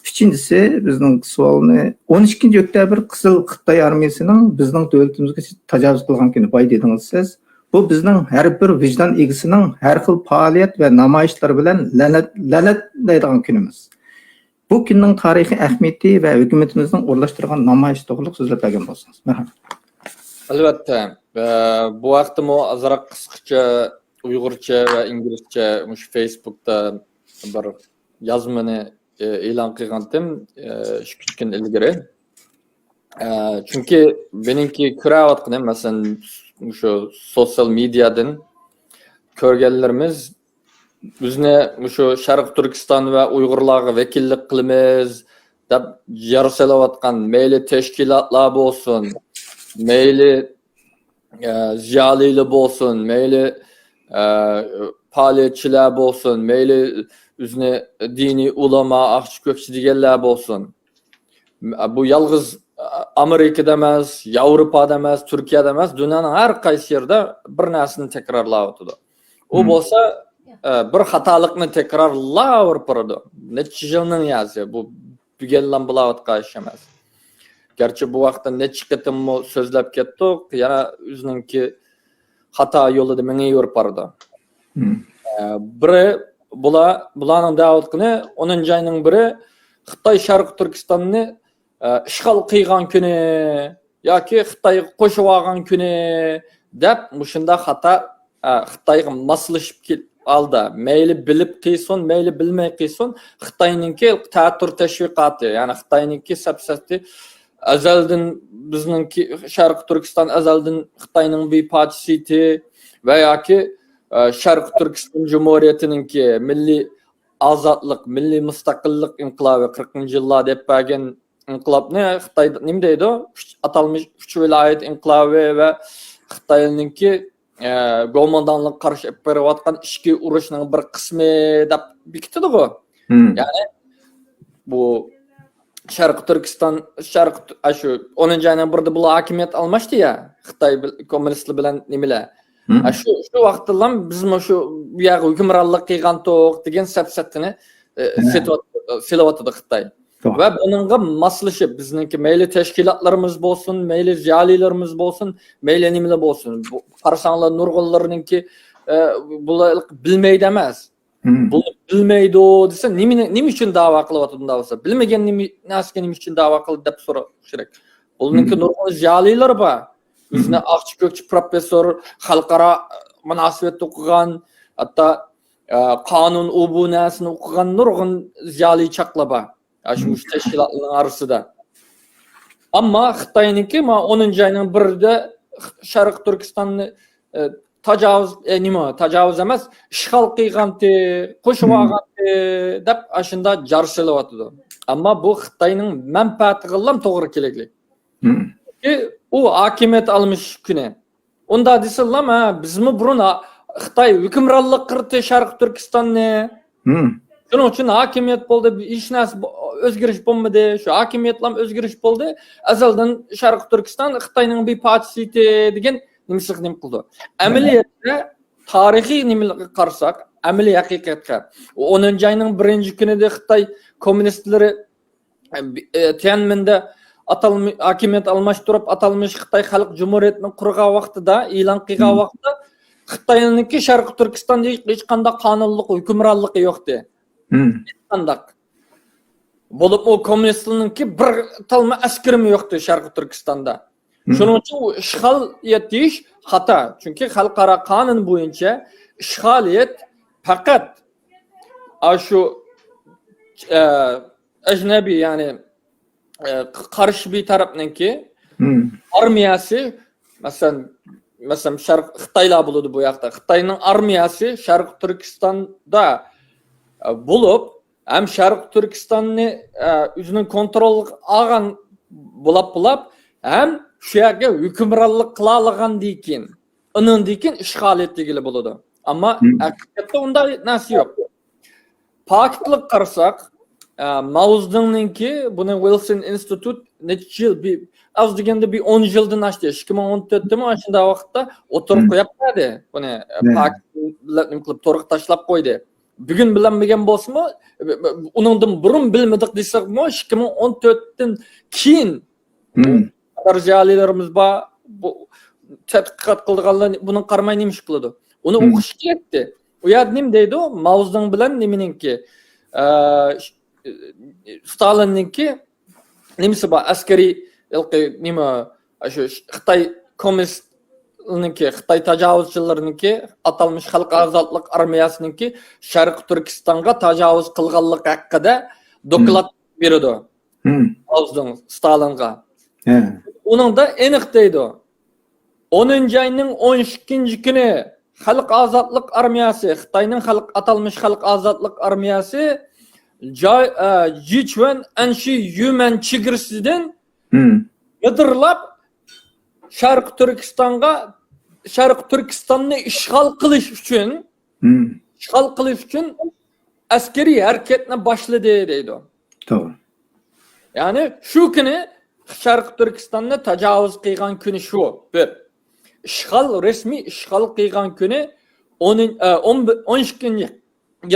ئۈچىنچىسى، بىزنىڭ سوئالنى، ئون ئىككىنچى ئۆكتەبىر قىزىل خىتاي ئارمىيىسىنىڭ بىزنىڭ دۆلىتىمىزگە تاجاۋۇز قىلغان كۈنى، باي دېدىڭىز سىز. بۇ بىزنىڭ ھەر بىر ۋىجدان ئىگىسىنىڭ ھەر خىل پائالىيەت ۋە نامايىشلار بىلەن لەنەت-، لەنەتلەيدىغان كۈنىمىز. بۇ كۈننىڭ تارىخىي ئەھمىيىتى ۋە ھۆكۈمىتىمىزنىڭ ئورۇنلاشتۇرغان نامايىشى توغرىلىق سۆزلەپ بەرگەن بولسىڭىز. مەرھەمەت. ئەلۋەتتە، ئە، بۇ ھەقتىمۇ ئازراق قىسقىچە ئۇيغۇرچە ۋە ئىنگلىزچە مۇشۇ فېيسبۇكتا بىر يازمىنى، ئە، ئېلان قىلغانتىم، ئە، ئىككى ئۈچ كۈن ئىلگىرى. ئە، چۈنكى مېنىڭكى كۆرەۋاتقىنىم، مەسىلەن، مۇشۇ سوتسىيال مېدىيادىن كۆرگەنلىرىمىز، بىزنى مۇشۇ شەرقىي تۈركىستان ۋە ئۇيغۇرلارغا ۋەكىللىك قىلىمىز دەپ يار سېلىۋاتقان، مەيلى تەشكىلاتلار بولسۇن، مەيلى، ئە، زىيالىيلار بولسۇن، مەيلى، ئە، پائالىيەتچىلەر بولسۇن، مەيلى ئۆزىنى دىنىي ئۇلىما، ئاقچى كۆكچى دېگەنلەر بولسۇن. بۇ يالغۇز ئامېرىكىدا ئەمەس، ياۋروپادا ئەمەس، تۈركىيەدە ئەمەس، دۇنيانىڭ ھەر قايسى يېرىدە بىر نەرسىنى تەكرارلاۋاتىدۇ. ئۇ مم. بولسا، ئە، بىر خاتالىقنى تەكرارلاۋېرىپ بارىدۇ. نەچچە يىلنىڭ يازى، بۇ بۈگۈنلا بولۇۋاتقان ئىش ئەمەس. گەرچە بۇ ھەقتە نەچچە قېتىممۇ سۆزلەپ كەتتۇق، يەنە ئۆزىنىڭكى خاتا يولىدا مېڭىۋېرىپ بارىدۇ. مم. ئە، بىرى، بۇلار، بۇلارنىڭ دەۋاتقىنى، ئونىنچى ئاينىڭ بىرى خىتاي شەرقىي تۈركىستاننى، ئە، ئىشغال قىلغان كۈنى ياكى خىتايغا قوشۇۋالغان كۈنى دەپ مۇشۇنداق خاتا، ئە، خىتايغا ماسلىشىپ كېل-، ھالدا، مەيلى بىلىپ قىلسۇن، مەيلى بىلمەي قىلسۇن، خىتاينىڭكى تەتۈر تەشۋىقاتى، يەنى خىتاينىڭكى سەپسەتى ئەزەلدىن بىزنىڭكى شەرقىي تۈركىستان ئەزەلدىن خىتاينىڭ بىر پارچىسى ئىدى ۋە ياكى، ئە، شەرقىي تۈركىستان جۇمھۇرىيىتىنىڭكى مىللىي ئازادلىق، مىللىي مۇستەقىللىق ئىنقىلابى، قىرىقىنچى يىللار دەپ بەرگەن ئىنقىلابنى خىتايدا نېمە دەيدۇ؟ ئۈچ، ئاتالمىش ئۈچ ۋىلايەت ئىنقىلابى ۋە خىتاينىڭكى، ئە، گومىنداڭلىققا قارشى ئېلىپ بېرىۋاتقان ئىچكى ئۇرۇشنىڭ بىر قىسمى دەپ بېكىتىدىغۇ. مم. يەنى بۇ شەرقىي تۈركىستان، شەرقىي تۈ-، ئاشۇ ئونىنچى ئاينىڭ بىرىدە بۇلار ھاكىمىيەت ئالماشتى يا، خىتاي بىل-، كوممۇنىستلار بىلەن نېمىلەر. مم. ئاشۇ، شۇ ۋاقىتتىلا بىزمۇ شۇ، بۇ يەرگە ھۆكۈمرانلىق قىلغانتۇق دېگەن سەپسەتىنى، ئە، مم. سېتىۋات-، سېلىۋاتىدۇ خىتاي. توغرا. ۋە بۇنىڭغا ماسلىشىپ، بىزنىڭكى مەيلى تەشكىلاتلىرىمىز بولسۇن، مەيلى زىيالىيلىرىمىز بولسۇن، مەيلى نېمىلەر بولسۇن. بۇ، قارىساڭلار، نۇرغۇنلىرىنىڭكى، ئە، بۇلار بىلمەيدۇ ئەمەس. مم. بۇنى بىلمەيدۇ دېسە، نېمىنى، نېمە ئۈچۈن داۋا قىلىۋاتىدۇ ئۇنداق بولسا؟ بىلمىگەن نېمە، نەرسىگە نېمە ئۈچۈن داۋا قىلدى دەپ سوراش كېرەك. بۇنىڭكى مم. نۇرغۇن زىيالىيلىرى بار. مم. ئۆزىنى ئاقچى كۆكچى پروفېسسور، خەلقئارا مۇناسىۋەتتە ئوقۇغان، ھەتتا، ئە، قانۇن ئۇ بۇ نەرسىنى ئوقۇغان نۇرغۇن زىيالىي چاقلار بار. ئاشۇ مم. مۇشۇ تەشكىلاتلارنىڭ ئارىسىدا. ئەمما خىتاينىڭكى ما ئونىنچى ئاينىڭ بىرىدە شەرقىي تۈركىستاننى، ئە، تاجاۋۇز، ئە، نېمە، تاجاۋۇز ئەمەس، ئىشغال قىلغانتى، قوشۇۋالغانتى دەپ ئاشۇنداق جار سېلىۋاتىدۇ. ئەمما بۇ خىتاينىڭ مەنپەئەتىگىلا توغرا كېلەكلىك. مم. ئى، ئۇ ھاكىمىيەت ئالمىشىش كۈنى. ئۇندا دېسىلام، ھە، بىزمۇ بۇرۇن ھا-، خىتاي ھۆكۈمرانلىق قىلدى شەرقىي تۈركىستاننى. شۇنىڭ ئۈچۈن ھاكىمىيەت بولدى، ھېچ نەرسە بو-، ئۆزگىرىش بولمىدى. شۇ ھاكىمىيەتلەم ئۆزگىرىش بولدى. ئەزەلدىن شەرقىي تۈركىستان خىتاينىڭ بىر پارچىسى ئىدى دېگەن نېمىسىغا نېمە قىلىدۇ. ئەمەلىيەتتە تارىخىي نېمىلەرگە قارىساق، ئەمەلىي ھەقىقەتكە، ئونىنچى ئاينىڭ بىرىنچى كۈنىدە خىتاي كوممۇنىستلىرى، ئە، تيەنئەنمېندا ئاتالمى-، ھاكىمىيەت ئالماشتۇرۇپ، ئاتالمىش خىتاي خەلق جۇمھۇرىيىتىنى قۇرغان ۋاقتىدا، ئېلان قىلغان ۋاقتىدا، خىتاينىڭكى شەرقىي تۈركىستاندا ھېچقانداق قانۇنلۇق ھۆكۈمرانلىقى يوقتى. ھېچقانداق. بولۇپمۇ كوممۇنىستلارنىڭكى بىر تالما ئەسكىرىمۇ يوقتى شەرقىي تۈركىستاندا. شۇنىڭ ئۈچۈن ئۇ ئىشغالىيەت دېيىش خاتا. چۈنكى خەلقئارا قانۇن بويىچە ئىشغالىيەت پەقەت ئاشۇ، ئە، ئەجنەبىي، يەنى، ئە، قارشى بىر تەرەپنىڭكى ئارمىيەسى، مەسىلەن، مەسىلەن، شەرق خىتايلار بولىدۇ بۇ ياقتا. خىتاينىڭ ئارمىيەسى شەرقىي تۈركىستاندا، ئە، بولۇپ، ھەم شەرقىي تۈركىستاننى، ئە، ئۆزىنىڭ كونترولىغا ئالغان بولاپ، بولاپ، ھەم شۇ يەرگە ھۆكۈمرانلىق قىلالىغاندىن كېيىن، ئۇنىڭدىن كېيىن ئىشغالىيەت دېگىلى بولىدۇ. ئەمما ھەقىقەتتە ئۇنداق نەرسە يوق. پاكىتلىق قارىساق، ئە، ماۋزېدۇڭنىڭكى، بۇنى ۋىلسون ئىنستىتۇت نەچچە يىل، بىر، ئاز دېگەندە بىر ئون يىلدىن ئاشتى. ئىككى مىڭ ئون تۆتتىمۇ ئاشۇنداق ۋاقىتتا ئوتتۇرىغا قويۇپ بەردى. بۇنى، ئە، پاكىت بىلەن نېمە قىلىپ تورغا تاشلاپ قويدى. بۈگۈن بىلەلمىگەن بولسىمۇ، ئۇنىڭدىن بۇرۇن بىلمىدۇق دېسەكمۇ، ئىككى مىڭ ئون تۆتتىن كېيىن قەدەر زىيالىيلىرىمىز بار، بۇ تەتقىقات قىلىدىغانلار بۇنىڭغا قارىماي نېمە ئىش قىلىدۇ؟ ئۇنى ئوقۇش كېرەكتى. ئۇ يەردە نېمە دەيدۇ؟ ماۋزېدۇڭ بىلەن نېمىنىڭكى، ئە، ستالىننىڭكى نېمىسى بار؟ ئەسكىرىي، ھېلىقى نېمە، شۇ خىتاي كوممۇنىستلىرىنىڭكى، خىتاي تاجاۋۇزچىلىرىنىڭكى، ئاتالمىش خەلق ئازادلىق ئارمىيەسىنىڭكى شەرقىي تۈركىستانغا تاجاۋۇز قىلغانلىقى ھەققىدە دوكلات بېرىدۇ. ماۋزېدۇڭ ستالىنغا. ئۇنىڭدا ئېنىق دەيدۇ. ئونىنچى ئاينىڭ ئون ئىككىنچى كۈنى خەلق ئازادلىق ئارمىيەسى، خىتاينىڭ خەلق، ئاتالمىش خەلق ئازادلىق ئارمىيەسى جاي-، ئە، جىچۈەن ئەنشى يۈمەن چېگرىسىدىن مىدىرلاپ شەرقىي تۈركىستانغا، شەرقىي تۈركىستاننى ئىشغال قىلىش ئۈچۈن، ئىشغال قىلىش ئۈچۈن ئەسكىرىي ھەرىكەتنى باشلىدى دەيدۇ. توغرا. يەنى شۇ كۈنى شەرقىي تۈركىستاننى تاجاۋۇز قىلغان كۈنى شۇ بىر. ئىشغال، رەسمىي ئىشغال قىلغان كۈنى ئون، ئە، ئون بىر، ئون ئىككىنچى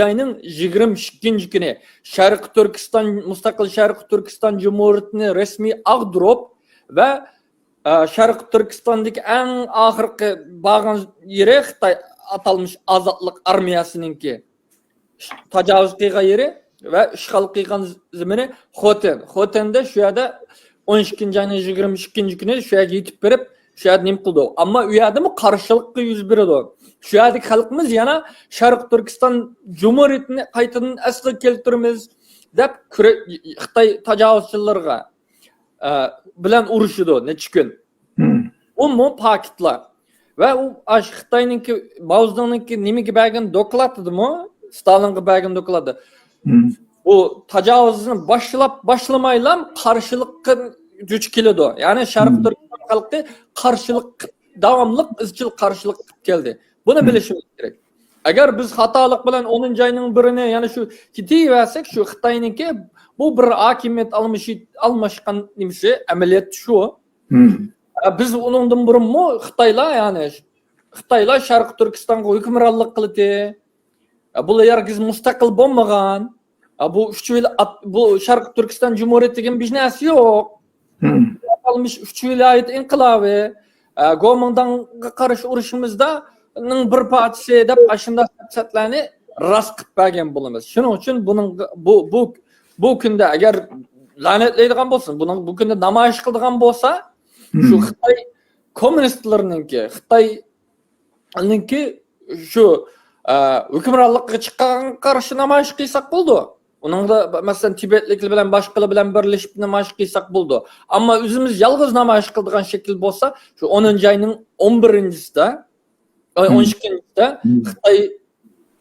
ئاينىڭ يىگىرمە ئىككىنچى كۈنى شەرقىي تۈركىستان، مۇستەقىل شەرقىي تۈركىستان جۇمھۇرىيىتىنى رەسمىي ئاغدۇرۇپ ۋە، ئە، شەرقىي تۈركىستاندىكى ئەڭ ئاخىرقى بارغان يېرى خىتاي ئاتالمىش ئازادلىق ئارمىيەسىنىڭكى تاجاۋۇز قىلغان يېرى ۋە ئىشغال قىلغان زېمىنى خوتەن. خوتەندە شۇ يەردە ئون ئىككىنچى ئاينىڭ يىگىرمە ئىككىنچى كۈنى شۇ يەرگە يېتىپ بېرىپ، شۇ يەردە نېمە قىلدۇق؟ ئەمما ئۇ يەردىمۇ قارشىلىققا يۈز بېرىدۇ. شۇ يەردىكى خەلقىمىز يەنە شەرقىي تۈركىستان جۇمھۇرىيىتىنى قايتىدىن ئەسلىگە كەلتۈرىمىز دەپ كۈرە-، خىتاي تاجاۋۇزچىلىرىغا، ئە، بىلەن ئۇرۇشىدۇ نەچچە كۈن. ئۇمۇ پاكىتلار. ۋە ئۇ ئاشۇ خىتاينىڭكى، ماۋزېدۇڭنىڭكى نېمىگە بەرگەن دوكلاتىدىمۇ؟ ستالىنغا بەرگەن دوكلاتىدا. بۇ تاجاۋۇزنى باشلاپ، باشلىمايلا قارشىلىققا دۇچ كېلىدۇ. يەنى شەرقىي تۈركىستان خەلقى قارشىلىق، داۋاملىق ئىزچىل قارشىلىق قىلىپ كەلدى. بۇنى بىلىشىمىز كېرەك. ئەگەر بىز خاتالىق بىلەن ئونىنچى ئاينىڭ بىرىنى يەنە شۇ كېتىۋەرسەك، شۇ خىتاينىڭكى بۇ بىر ھاكىمىيەت ئالمىشى-، ئالماشقان نېمىسى، ئەمەلىيەت شۇ. ئە، بىز ئۇنىڭدىن بۇرۇنمۇ خىتايلار، يەنى خىتايلار شەرقىي تۈركىستانغا ھۆكۈمرانلىق قىلدى. ئە، بۇلار ھەرگىز مۇستەقىل بولمىغان. ئە، بۇ ئۈچ ۋىل-، ئات-، بۇ شەرقىي تۈركىستان جۇمھۇرىيىتى دېگەن بىر نەرسە يوق. ئاتالمىش ئۈچ ۋىلايەت ئىنقىلابى، ئە، گومىنداڭغا قارشى ئۇرۇشىمىزدا نىڭ بىر پارچىسى دەپ ئاشۇنداق سەپسەتلەرنى راست قىلىپ بەرگەن بولىمىز. شۇنىڭ ئۈچۈن بۇنىڭ، بۇ، بۇ، بۇ كۈندە ئەگەر لەنەتلەيدىغان بولسا، بۇنىڭ بۇ كۈندە نامايىش قىلىدىغان بولسا، شۇ خىتاي كوممۇنىستلىرىنىڭكى، خىتاينىڭكى شۇ، ئە، ھۆكۈمرانلىققا چىققانغا قارشى نامايىش قىلساق بولىدۇ. ئۇنىڭدا، مەسىلەن، تىبەتلىكلەر بىلەن باشقىلار بىلەن بىرلىشىپ نامايىش قىلساق بولىدۇ. ئەمما ئۆزىمىز يالغۇز نامايىش قىلىدىغان شەكىل بولسا، شۇ ئونىنچى ئاينىڭ ئون بىرىنچىسىدە، ئاي، ئون ئىككىنچىسىدە خىتاي،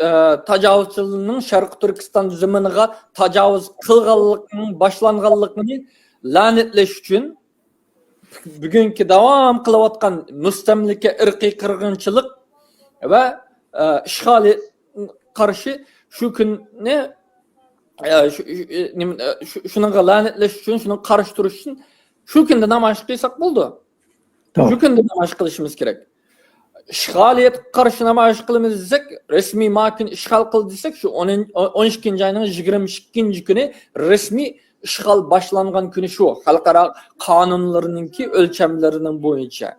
ئە، تاجاۋۇزچىلىرىنىڭ شەرقىي تۈركىستان زېمىنىغا تاجاۋۇز قىلغانلىقىنىڭ باشلانغانلىقىنى لەنەتلەش ئۈچۈن، بۈگۈنكى داۋام قىلىۋاتقان مۇستەملىكە، ئىرقىي قىرغىنچىلىق ۋە ئە، ئىشغالىيەتكە قارشى شۇ كۈننى، ئە، شۇ، شۇ، ئە، نېمە، ئە، شۇ، شۇنىڭغا لەنەتلەش ئۈچۈن، شۇنىڭغا قارشى تۇرۇش ئۈچۈن شۇ كۈندە نامايىش قىلساق بولىدۇ. شۇ كۈندە نامايىش قىلىشىمىز كېرەك. ئىشغالىيەتكە قارشى نامايىش قىلىمىز دېسەك، رەسمىي ما كۈن ئىشغال قىلدى دېسەك، شۇ ئون، ئون ئىككىنچى ئاينىڭ يىگىرمە ئىككىنچى كۈنى رەسمىي ئىشغال باشلانغان كۈنى شۇ، خەلقئارا قانۇنلىرىنىڭكى ئۆلچەملىرىنىڭ بويىچە.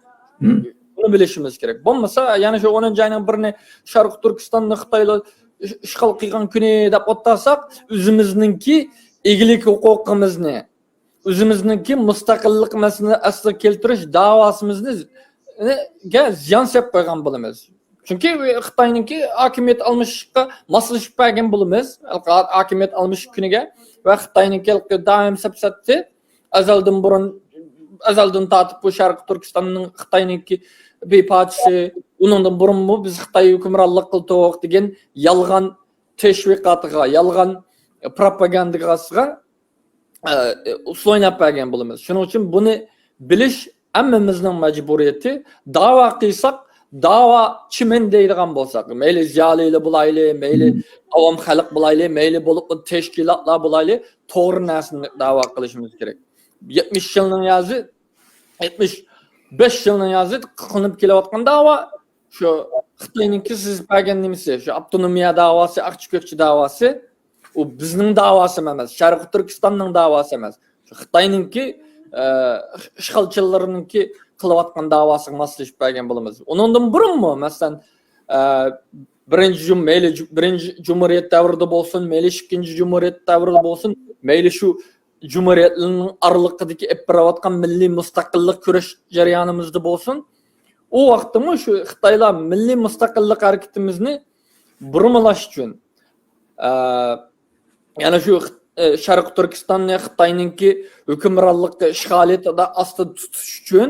بۇنى بىلىشىمىز كېرەك. بولمىسا، يەنە شۇ ئونىنچى ئاينىڭ بىرىنى شەرقىي تۈركىستاننى خىتايلار ئىش-، ئىشغال قىلغان كۈنى دەپ ئولتۇرساق، ئۆزىمىزنىڭكى ئىگىلىك ھوقۇقىمىزنى، ئۆزىمىزنىڭكى مۇستەقىللىقىمىزنى ئەسلىگە كەلتۈرۈش داۋاسىمىزنى، گە زىيان سېلىپ قويغان بولىمىز. چۈنكى خىتاينىڭكى ھاكىمىيەت ئالمىشىشقا ماسلىشىپ بەرگەن بولىمىز، ھاكىمىيەت ئالمىشىش كۈنىگە ۋە خىتاينىڭكى دائىم سەپسەتىسى ئەزەلدىن بۇرۇن، ئەزەلدىن تارتىپ بۇ شەرقىي تۈركىستاننىڭ خىتاينىڭكى بىر پارچىسى، ئۇنىڭدىن بۇرۇنمۇ بىز خىتاي ھۆكۈمرانلىق قىلدۇق دېگەن يالغان تەشۋىقاتىغا، يالغان پروپاگاندىغا ئە، ئۇسسۇل ئويناپ بەرگەن بولىمىز. شۇنىڭ ئۈچۈن بۇنى بىلىش ھەممىمىزنىڭ مەجبۇرىيىتى. داۋا قىلساق، داۋاچىمەن دەيدىغان بولساق، مەيلى زىيالىيلار بولايلى، مەيلى ئاۋام خەلق بولايلى، مەيلى بولۇپ تەشكىلاتلار بولايلى، توغرا نەرسىنى داۋا قىلىشىمىز كېرەك. يەتمىش يىلنىڭ يازى، يەتمىش بەش يىلنىڭ يازى قىلىنىپ كېلىۋاتقان داۋا شۇ خىتاينىڭكى سىزىپ بەرگەن نېمىسى، شۇ ئاپتونومىيە داۋاسى، ئاقچى كۆكچى داۋاسى، ئۇ بىزنىڭ داۋاسى ئەمەس، شەرقىي تۈركىستاننىڭ داۋاسى ئەمەس. شۇ خىتاينىڭكى، ئە، ئىشغالچىلىرىنىڭكى قىلىۋاتقان داۋاسىغا ماسلىشىپ بەرگەن بولىمىز. ئۇنىڭدىن بۇرۇنمۇ، مەسىلەن، ئە، بىرىنچى جۇم-، مەيلى جۇ-، بىرىنچى جۇمھۇرىيەت دەۋرىدە بولسۇن، مەيلى ئىككىنچى جۇمھۇرىيەت دەۋرىدە بولسۇن، مەيلى شۇ جۇمھۇرىيەتلەرنىڭ ئارىلىقىدىكى ئېلىپ بېرىۋاتقان مىللىي مۇستەقىللىق كۈرەش جەريانىمىزدا بولسۇن، ئۇ ۋاقىتتىمۇ شۇ خىتايلار مىللىي مۇستەقىللىق ھەرىكىتىمىزنى بۇرمىلاش ئۈچۈن، ئە، يەنە شۇ خىت-، ئە، شەرقىي تۈركىستاننى خىتاينىڭكى ھۆكۈمرانلىقى ئىشغالىيىتىدە ئاستىدا تۇتۇش ئۈچۈن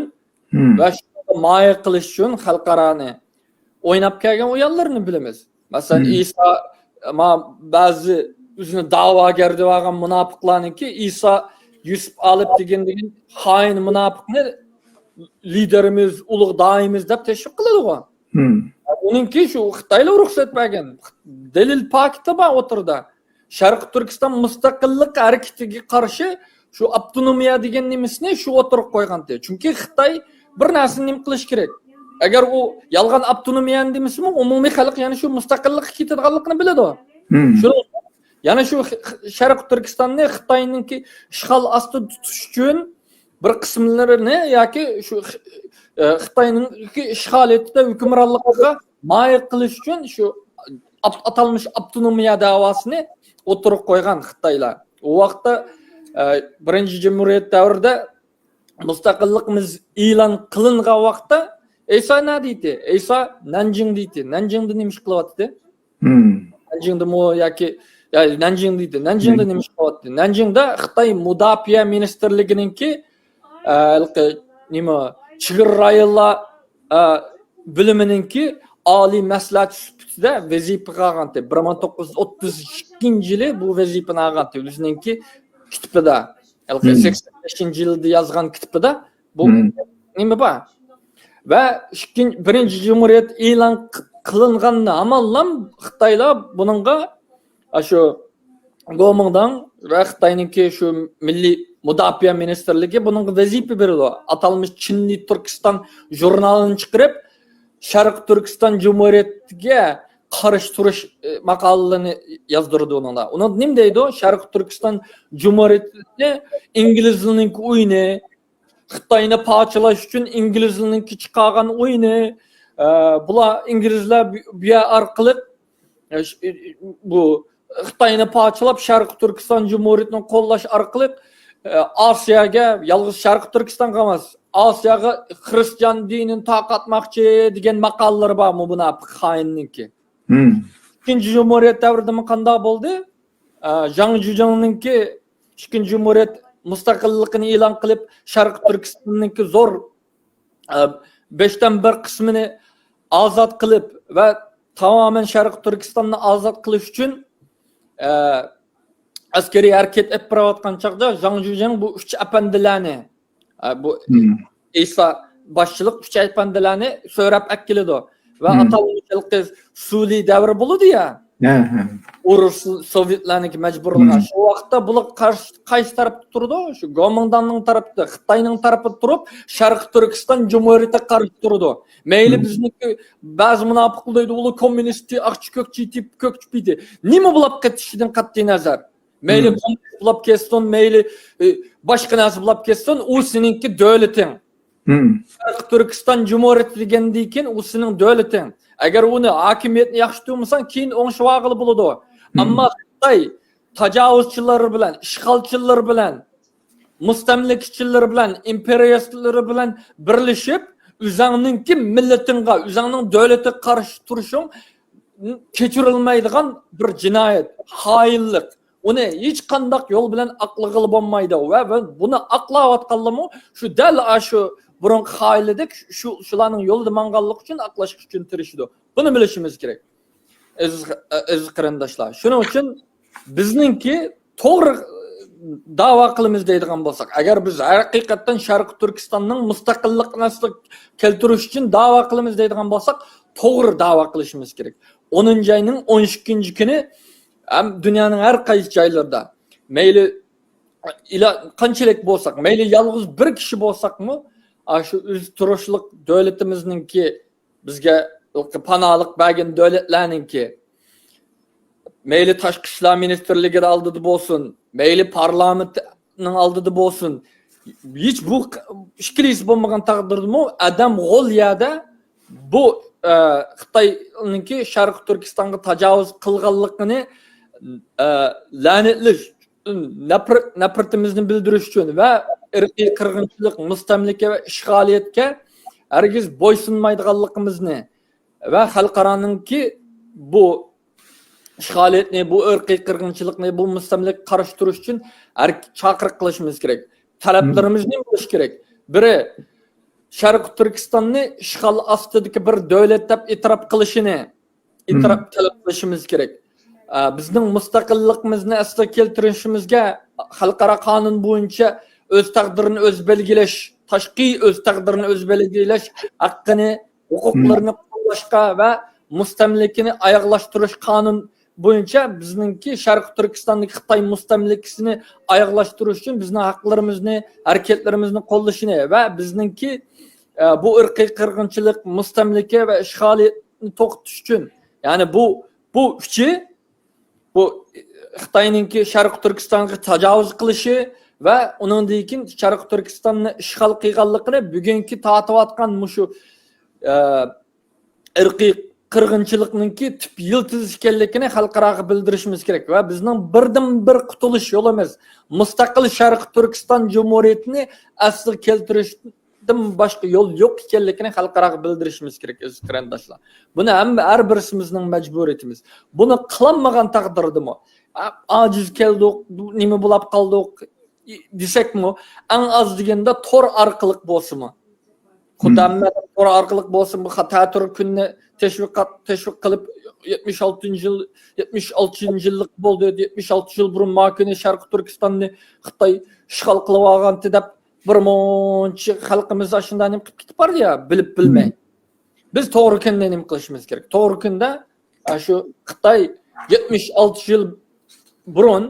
ۋە شۇنىڭغا مايىل قىلىش ئۈچۈن خەلقئارانى ئويناپ كەلگەن ئويۇنلىرىنى بىلىمىز. مەسىلەن، ئىسا، ما، بەزى ئۆزىنى دەۋاگەر دەۋالغان مۇناپىقلارنىڭكى ئىسا يۈسۈپ ئالىپ دېگەن، دېگەن خائىن مۇناپىقنى لىدېرىمىز، ئۇلۇغ دائىيىمىز دەپ تەشۋىق قىلىدىغۇ. ئۇنىڭكى شۇ خىتايلار رۇخسەت بەرگەن. دەلىل پاكىتى بار ئوتتۇرىدا. شەرقىي تۈركىستان مۇستەقىللىق ھەرىكىتىگە قارشى شۇ ئاپتونومىيە دېگەن نېمىسىنى شۇ ئوتتۇرىغا قويغانتى. چۈنكى خىتاي بىر نەرسىنى نېمە قىلىش كېرەك؟ ئەگەر ئۇ يالغان ئاپتونومىيەنى دېمىسىمۇ، ئومۇمىي خەلق يەنە شۇ مۇستەقىللىققا كېتىدىغانلىقىنى بىلىدۇ. شۇنىڭ يەنە شۇ خ-، خ-، شەرقىي تۈركىستاننى خىتاينىڭكى ئىشغال ئاستىدا تۇتۇش ئۈچۈن بىر قىسىملىرىنى ياكى شۇ خ-، ئە، خىتاينىڭكى ئىشغالىيىتىدە ھۆكۈمرانلىقىغا مايىل قىلىش ئۈچۈن شۇ ئاپ-، ئاتالمىش ئاپتونومىيە دەۋاسىنى ئوتتۇرىغا قويغان خىتايلار. ئۇ ۋاقىتتا، ئە، بىرىنچى جۇمھۇرىيەت دەۋرىدە مۇستەقىللىقىمىز ئېلان قىلىنغان ۋاقىتتا ئىسا نە دېيتتى؟ ئىسا نەنجىڭ دېيتتى. نەنجىڭدە نېمە ئىش قىلىۋاتتى؟ نەنجىڭدىمۇ ياكى، يا، نەنجىڭ دېيتتى. نەنجىڭدە نېمە ئىش قىلىۋاتتى؟ نەنجىڭدە خىتاي مۇداپىئە مىنىستىرلىكىنىڭكى، ئە، ھېلىقى نېمە، چېگرا رايونلار، ئە، بۆلۈمىنىڭكى ئالىي مەسلىھەتچى سۈپىتىدە ۋەزىپىگە ئالغانتى. بىر مىڭ توققۇز يۈز ئوتتۇز ئىككىنچى يىلى بۇ ۋەزىپىنى ئالغانتى. ئۆزىنىڭكى كىتابىدا، ھېلىقى سەكسەن بەشىنچى يىلدا يازغان كىتابىدا بۇ نېمە بار؟ ۋە ئىككىنچى، بىرىنچى جۇمھۇرىيەت ئېلان قىلىنغان ھامانلا خىتايلار بۇنىڭغا، ئاشۇ گومىڭداڭ ۋە خىتاينىڭكى شۇ مىللىي مۇداپىئە مىنىستىرلىكى بۇنىڭغا ۋەزىپە بېرىدۇ. ئاتالمىش چىنلى تۈركىستان ژۇرنالىنى چىقىرىپ، شەرقىي تۈركىستان جۇمھۇرىيىتىگە قارشى تۇرۇش، ئە، ماقالىلىرىنى يازدۇرىدۇ ئۇنىڭدا. ئۇنىڭدا نېمە دەيدۇ؟ شەرقىي تۈركىستان جۇمھۇرىيىتىنى ئىنگلىزلارنىڭكى ئويۇنى، خىتاينى پارچىلاش ئۈچۈن ئىنگلىزلارنىڭكى چىقارغان ئويۇنى، ئە، بۇلار ئىنگلىزلار بۇ، بۇ يەر ئارقىلىق، ئە، ش-، بۇ خىتاينى پارچىلاپ، شەرقىي تۈركىستان جۇمھۇرىيىتىنى قوللاش ئارقىلىق، ئە، ئاسىياگە، يالغۇز شەرقىي تۈركىستانغا ئەمەس، ئاسىياغا خىرىستىيان دىنىنى تارقاتماقچى دېگەن ماقالىلىرى بار مۇناپىق خائىننىڭكى. ئىككىنچى جۇمھۇرىيەت دەۋرىدىمۇ قانداق بولدى؟ ئە، ژاڭ جۈجېڭنىڭكى ئىككىنچى جۇمھۇرىيەت مۇستەقىللىقىنى ئېلان قىلىپ، شەرقىي تۈركىستاننىڭكى زور، ئە، بەشتىن بىر قىسمىنى ئازاد قىلىپ ۋە تامامەن شەرقىي تۈركىستاننى ئازاد قىلىش ئۈچۈن، ئە، ئەسكىرىي ھەرىكەت ئېلىپ بېرىۋاتقان چاغدا ژاڭ جۈجېڭ بۇ ئۈچ ئەپەندىلەرنى، ئە، بۇ ئىسا باشچىلىق ئۈچ ئەپەندىلەرنى سۆرەپ ئەكېلىدۇ. ۋە ئاتالمىش ھېلىقى سۇلى دەۋرى بولىدۇ يا. ئورۇس، سوۋېتلارنىڭكى مەجبۇرلىغان. شۇ ۋاقىتتا بۇلار قارشى، قايسى تەرەپتە تۇرىدۇ؟ شۇ گومىنداڭنىڭ تەرىپىدە، خىتاينىڭ تەرىپىدە تۇرۇپ، شەرقىي تۈركىستان جۇمھۇرىيىتىگە قارشى تۇرىدۇ. مەيلى بىزنىڭكى بەزى مۇناپىقلار دەيدۇ، ئۇلار كوممۇنىستى، ئاقچى كۆكچى يېتىپ، كۆكچىپ يېتى. نېمە بولۇپ قېتىشىدىن قەتئىي نەزەر. مەيلى كوممۇنىست بولۇپ كەتسۇن، مەيلى، ئى، باشقا نەرسە بولۇپ كەتسۇن، ئۇ سېنىڭكى دۆلىتىڭ. شەرقىي تۈركىستان جۇمھۇرىيىتى دېگەندىن كېيىن ئۇ سېنىڭ دۆلىتىڭ. ئەگەر ئۇنى، ھاكىمىيەتنى ياخشى تۇرمىساڭ، كېيىن ئوڭشىۋالغىلى بولىدۇ. ئەمما خىتاي تاجاۋۇزچىلىرى بىلەن، ئىشغالچىلىرى بىلەن، مۇستەملىكىچىلىرى بىلەن، ئىمپېرىيالىستلىرى بىلەن بىرلىشىپ، ئۆزۈڭنىڭكى مىللىتىڭغا، ئۆزۈڭنىڭ دۆلىتىگە قارشى تۇرۇشۇڭ كەچۈرۈلمەيدىغان بىر جىنايەت، خائىنلىق. ئۇنى ھېچقانداق يول بىلەن ئاقلىغىلى بولمايدۇ ۋە بۇ-، بۇنى ئاقلاۋاتقانلارمۇ شۇ دەل ئاشۇ بۇرۇنقى خائىنلىرىدەك شۇ، شۇلارنىڭ يولىدا ماڭغانلىقى ئۈچۈن ئاقلاشقا ئۈچۈن تىرىشىدۇ. بۇنى بىلىشىمىز كېرەك. ئەزىز، ئەزىز قېرىنداشلار، شۇنىڭ ئۈچۈن بىزنىڭكى توغرا داۋا قىلىمىز دەيدىغان بولساق، ئەگەر بىز ھەقىقەتەن شەرقىي تۈركىستاننىڭ مۇستەقىللىقىنى ئەسلىگە كەلتۈرۈش ئۈچۈن داۋا قىلىمىز دەيدىغان بولساق، توغرا داۋا قىلىشىمىز كېرەك. ئونىنچى ئاينىڭ ئون ئىككىنچى كۈنى ھەم دۇنيانىڭ ھەر قايسى جايلىرىدا، مەيلى ئىلا-، قانچىلىك بولساق، مەيلى يالغۇز بىر كىشى بولساقمۇ، ئاشۇ ئۆزى تۇرۇشلۇق دۆلىتىمىزنىڭكى بىزگە پاناھلىق بەرگەن دۆلەتلەرنىڭكى، مەيلى تاشقى ئىشلار مىنىستىرلىكى ئالدىدا بولسۇن، مەيلى پارلامېنتنىڭ ئالدىدا بولسۇن، ھېچ بۇ ئىككىلىسى بولمىغان تەقدىردىمۇ ئادەم غول يەردە بۇ، ئە، خىتاينىڭكى شەرقىي تۈركىستانغا تاجاۋۇز قىلغانلىقىنى، ئە، لەنەتلەش، نەپرەت، نەپرىتىمىزنى بىلدۈرۈش ئۈچۈن ۋە ئىرقىي قىرغىنچىلىق، مۇستەملىكە ۋە ئىشغالىيەتكە ھەرگىز بويسۇنمايدىغانلىقىمىزنى ۋە خەلقئارانىڭكى بۇ ئىشغالىيەتنى، بۇ ئىرقىي قىرغىنچىلىقنى، بۇ مۇستەملىكىگە قارشى تۇرۇش ئۈچۈن ھەر چاقىرىق قىلىشىمىز كېرەك. تەلەپلىرىمىز نېمە بولۇشى كېرەك؟ بىرى، شەرقىي تۈركىستاننى ئىشغال ئاستىدىكى بىر دۆلەت دەپ ئېتىراپ قىلىشىنى، ئېتىراپ تەلەپ قىلىشىمىز كېرەك. ئە، بىزنىڭ مۇستەقىللىقىمىزنى ئەسلىگە كەلتۈرۈشىمىزگە خەلقئارا قانۇن بويىچە ئۆز تەقدىرىنى ئۆزى بەلگىلەش، تاشقى ئۆز تەقدىرىنى ئۆزى بەلگىلەش ھەققىنى، ھوقۇقلىرىنى قوللاشقا ۋە مۇستەملىكىنى ئاياغلاشتۇرۇش قانۇن بويىچە بىزنىڭكى شەرقىي تۈركىستاندىكى خىتاي مۇستەملىكىسىنى ئاياغلاشتۇرۇش ئۈچۈن بىزنىڭ ھەقلىرىمىزنى، ھەرىكەتلىرىمىزنى قوللىشىنى ۋە بىزنىڭكى، ئە، بۇ ئىرقىي قىرغىنچىلىق، مۇستەملىكە ۋە ئىشغالىيەتنى توختىتىش ئۈچۈن، يەنى بۇ، بۇ ئۈچى، بۇ خىتاينىڭكى شەرقىي تۈركىستانغا تاجاۋۇز قىلىشى ۋە ئۇنىڭدىن كېيىن شەرقىي تۈركىستاننى ئىشغال قىلغانلىقىنى بۈگۈنكى تارتىۋاتقان مۇشۇ، ئە، ئىرقىي قىرغىنچىلىقنىڭكى تۈپ يىلتىزى ئىكەنلىكىنى خەلقئاراغا بىلدۈرۈشىمىز كېرەك ۋە بىزنىڭ بىردىنبىر قۇتۇلۇش يولىمىز مۇستەقىل شەرقىي تۈركىستان جۇمھۇرىيىتىنى ئەسلىگە كەلتۈرۈشتىن باشقا يول يوق ئىكەنلىكىنى خەلقئاراغا بىلدۈرۈشىمىز كېرەك، ئەزىز قېرىنداشلار. بۇنى ھەممە، ھەر بىرسىمىزنىڭ مەجبۇرىيىتىمىز. بۇنى قىلالمىغان تەقدىردىمۇ، ئا-، ئاجىز كەلدۇق، بۇ نېمە بولاپ قالدۇق، دېسەكمۇ، ئەڭ ئاز دېگەندە تور ئارقىلىق بولسىمۇ. خۇدا ھەممە تور ئارقىلىق بولسىمۇ، خاتا تور كۈننى تەشۋىقات، تەشۋىق قىلىپ، يەتمىش ئالتىنچى يىل، يەتمىش ئالتىنچى يىللىق بولدى، يەتمىش ئالتە يىل بۇرۇن ما كۈنى شەرقىي تۈركىستاننى خىتاي ئىشغال قىلىۋالغانتى دەپ، بىر مۇنچە خەلقىمىز ئاشۇنداق نېمە قىلىپ كېتىپ باردى يا، بىلىپ بىلمەي. بىز توغرا كۈندە نېمە قىلىشىمىز كېرەك؟ توغرا كۈندە، ئە، شۇ خىتاي يەتمىش ئالتە يىل بۇرۇن،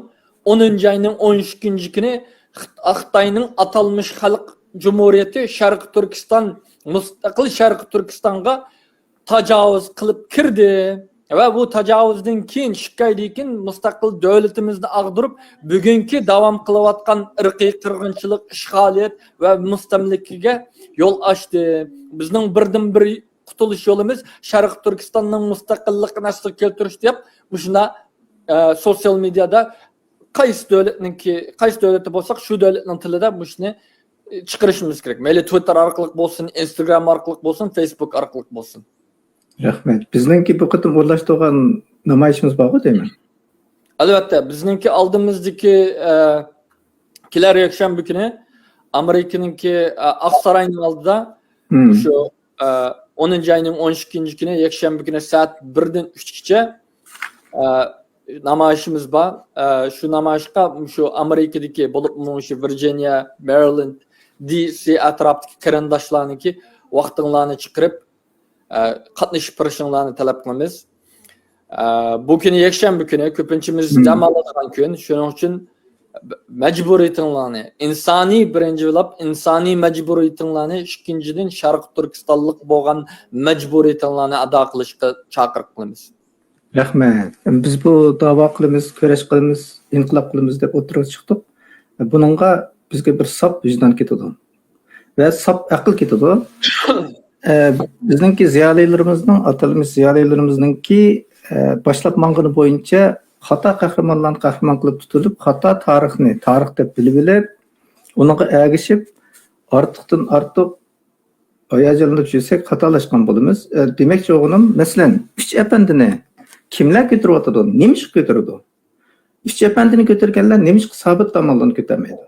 ئونىنچى ئاينىڭ ئون ئىككىنچى كۈنى خىت-، خىتاينىڭ ئاتالمىش خەلق جۇمھۇرىيىتى شەرقىي تۈركىستان، مۇستەقىل شەرقىي تۈركىستانغا تاجاۋۇز قىلىپ كىردى. ۋە بۇ تاجاۋۇزدىن كېيىن، ئىككى ئايدىن كېيىن مۇستەقىل دۆلىتىمىزنى ئاغدۇرۇپ، بۈگۈنكى داۋام قىلىۋاتقان ئىرقىي قىرغىنچىلىق، ئىشغالىيەت ۋە مۇستەملىكىگە يول ئاچتى. بىزنىڭ بىردىنبىر قۇتۇلۇش يولىمىز شەرقىي تۈركىستاننىڭ مۇستەقىللىقىنى ئەسلىگە كەلتۈرۈش دەپ، مۇشۇنداق، ئە، سوتسىيال مېدىيادا قايسى دۆلەتنىڭكى، قايسى دۆلەتتە بولساق، شۇ دۆلەتنىڭ تىلىدا مۇشۇنى، ئە، چىقىرىشىمىز كېرەك. مەيلى تىۋىتتېر ئارقىلىق بولسۇن، ئىنستاگرام ئارقىلىق بولسۇن، فېيسبۇك ئارقىلىق بولسۇن. رەھمەت. بىزنىڭكى بۇ قېتىم ئورۇنلاشتۇرغان نامايىشىمىز بارغۇ دەيمەن. ئەلۋەتتە، بىزنىڭكى ئالدىمىزدىكى، ئە، كېلەر يەكشەنبە كۈنى ئامېرىكىنىڭكى، ئە، ئاقساراينىڭ ئالدىدا شۇ، ئە، ئونىنچى ئاينىڭ ئون ئىككىنچى كۈنى يەكشەنبە كۈنى سائەت بىردىن ئۈچكىچە، ئە، نامايىشىمىز بار. ئە، شۇ نامايىشقا شۇ ئامېرىكىدىكى، بولۇپمۇ شۇ ۋىرجىنىيە، مېرىلېند، دى سى ئەتراپتىكى قېرىنداشلارنىڭكى ۋاقتىڭلارنى چىقىرىپ، ئە، قاتنىشىپ بېرىشىڭلارنى تەلەپ قىلىمىز. ئە، بۇ كۈنى يەكشەنبە كۈنى، كۆپىنچىمىز دەم ئالىدىغان كۈن. شۇنىڭ ئۈچۈن مەجبۇرىيىتىڭلارنى، ئىنسانىي، بىرىنچى بولۇپ، ئىنسانىي مەجبۇرىيىتىڭلارنى، ئىككىنچىدىن، شەرقىي تۈركىستانلىق بولغان مەجبۇرىيىتىڭلارنى ئادا قىلىشقا چاقىرىق قىلىمىز. رەھمەت. بىز بۇ داۋا قىلىمىز، كۈرەش قىلىمىز، ئىنقىلاب قىلىمىز دەپ ئوتتۇرىغا چىقتۇق. بۇنىڭغا بىزگە بىر ساپ ۋىجدان كېتىدۇ ۋە ساپ ئەقىل كېتىدۇ. ئە، بىزنىڭكى زىيالىيلىرىمىزنىڭ، ئاتالمىش زىيالىيلىرىمىزنىڭكى، ئە، باشلاپ ماڭغىنى بويىچە خاتا قەھرىمانلارنى قەھرىمان قىلىپ تۇتۇلۇپ، خاتا تارىخنى تارىخ دەپ بىلىۋېلىپ، ئۇنىڭغا ئەگىشىپ، ئارتۇقتىن ئارتۇق ھاياجانلىنىپ يۈرسەك خاتالاشقان بولىمىز. ئە، دېمەكچى بولغىنىم، مەسىلەن، ئۈچ ئەپەندىنى كىملەر كۆتۈرۈۋاتىدۇ؟ نېمىشقا كۆتۈرىدۇ؟ ئۈچ ئەپەندىنى كۆتۈرگەنلەر نېمىشقا سابىت داموللىنى كۆتۈرمەيدۇ؟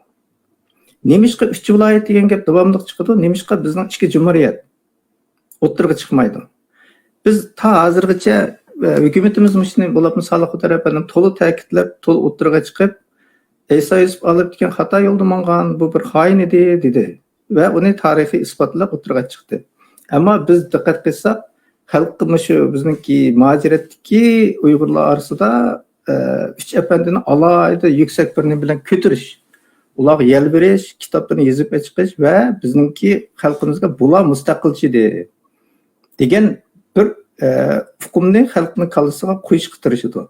نېمىشقا ئۈچ ۋىلايەت دېگەن گەپ داۋاملىق چىقىدۇ؟ نېمىشقا بىزنىڭ ئىككى جۇمھۇرىيەت ئوتتۇرىغا چىقمايدۇ؟ بىز تا ھازىرغىچە، ئە، ھۆكۈمىتىمىز مۇشۇنى بولۇپمۇ سالىھ قۇدۇر ئەپەندىم تولا تەكىتلەپ، تولا ئوتتۇرىغا چىقىپ، ئەيسا يۈسۈپ ئالىيېف دېگەن خاتا يولدا ماڭغان، بۇ بىر خائىن ئىدى، دېدى. ۋە ئۇنى تارىخىي ئىسپاتلاپ ئوتتۇرىغا چىقتى. ئەمما بىز دىققەت قىلساق، خەلققە مۇشۇ بىزنىڭكى مۇھاجىرەتتىكى ئۇيغۇرلار ئارىسىدا، ئە، ئۈچ ئەپەندىنى ئالاھىدە يۈكسەك بىر نېمە بىلەن كۆتۈرۈش، ئۇلارغا يەل بېرىش، كىتابلىرىنى يېزىپ چىقىش ۋە بىزنىڭكى خەلقىمىزگە بۇلار مۇستەقىلچى ئىدى دېگەن بىر، ئە، ئۇقۇمنى خەلقنىڭ كاللىسىغا قويۇشقا تىرىشىدۇ.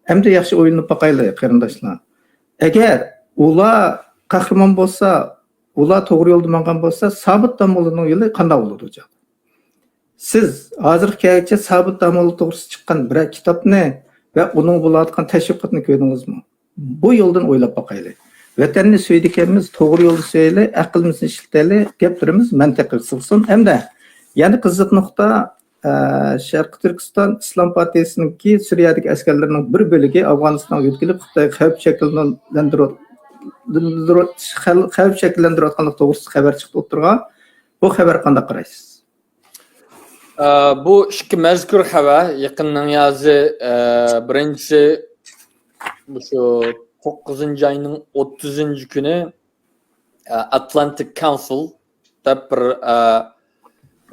ئەمدى ياخشى ئويلىنىپ باقايلى، قېرىنداشلار. ئەگەر ئۇلار قەھرىمان بولسا، ئۇلار توغرا يولدا ماڭغان بولسا، سابىت داموللىنىڭ يولى قانداق بولىدۇ؟ سىز ھازىرغا كەلگۈچە سابىت داموللا توغرىسىدا چىققان بىرەر كىتابنى ۋە ئۇنىڭ بولۇۋاتقان تەشۋىقاتنى كۆردىڭىزمۇ؟ بۇ يولدىن ئويلاپ باقايلى. ۋەتەننى سۆيىدىكەنمىز، توغرا يولدا سۆيەيلى، ئەقلىمىزنى ئىشلىتەيلى، گەپلىرىمىز مەنتىقىي سىغسۇن. ھەمدە يەنە قىزىق نۇقتا، ئە، شەرقىي تۈركىستان ئىسلام پارتىيىسىنىڭكى سۈرىيەدىكى ئەسكەرلىرىنىڭ بىر بۆلىكى ئافغانىستانغا يۆتكىلىپ، خىتايغا خەۋپ شەكىللەندۈرۈۋات-، خەۋپ شەكىللەندۈرۈۋاتقانلىقى توغرىسىدا خەۋەر چىقتى ئوتتۇرىغا. بۇ خەۋەرگە قانداق قارايسىز؟ ئە، بۇ ئىككى مەزكۇر خەۋەر يېقىننىڭ يازى، ئە، بىرىنچىسى مۇشۇ توققۇزىنچى ئاينىڭ ئوتتۇزىنچى كۈنى، ئە، ئاتلانتىك كاۋنسىل دەپ بىر، ئە،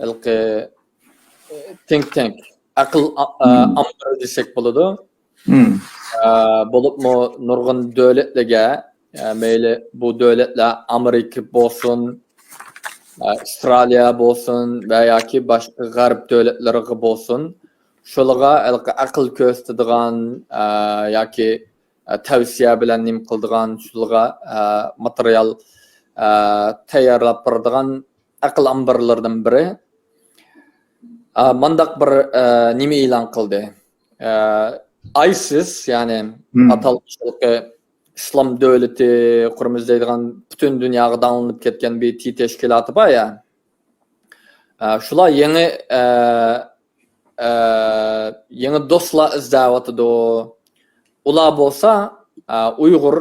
ھېلىقى تىنك تانك، ئەقىل، ئە، ئامبىرى دېسەك بولىدۇ. ئە، بولۇپمۇ نۇرغۇن دۆلەتلەرگە، ئە، مەيلى بۇ دۆلەتلەر ئامېرىكا بولسۇن، ئە، ئىسترالىيە بولسۇن ۋە ياكى باشقا غەرب دۆلەتلىرىگە بولسۇن، شۇلارغا ھېلىقى ئەقىل كۆرسىتىدىغان، ئە، ياكى، ئە، تەۋسىيە بىلەن نېمە قىلىدىغان، شۇلارغا، ئە، ماتېرىيال، ئە، تەييارلاپ بېرىدىغان ئەقىل ئامبارلىرىدىن بىرى. ئە، مانداق بىر، ئە، نېمە ئېلان قىلدى. ئە، ئايسىس، يەنى ئاتالمىش ئىسلام دۆلىتى قۇرىمىز دەيدىغان پۈتۈن دۇنياغا داڭلىنىپ كەتكەن بىر تەشكىلاتى بار يا. ئە، شۇلار يېڭى، ئە، ئە، يېڭى دوستلار ئىزدەۋاتىدۇ. ئۇلار بولسا، ئە، ئۇيغۇر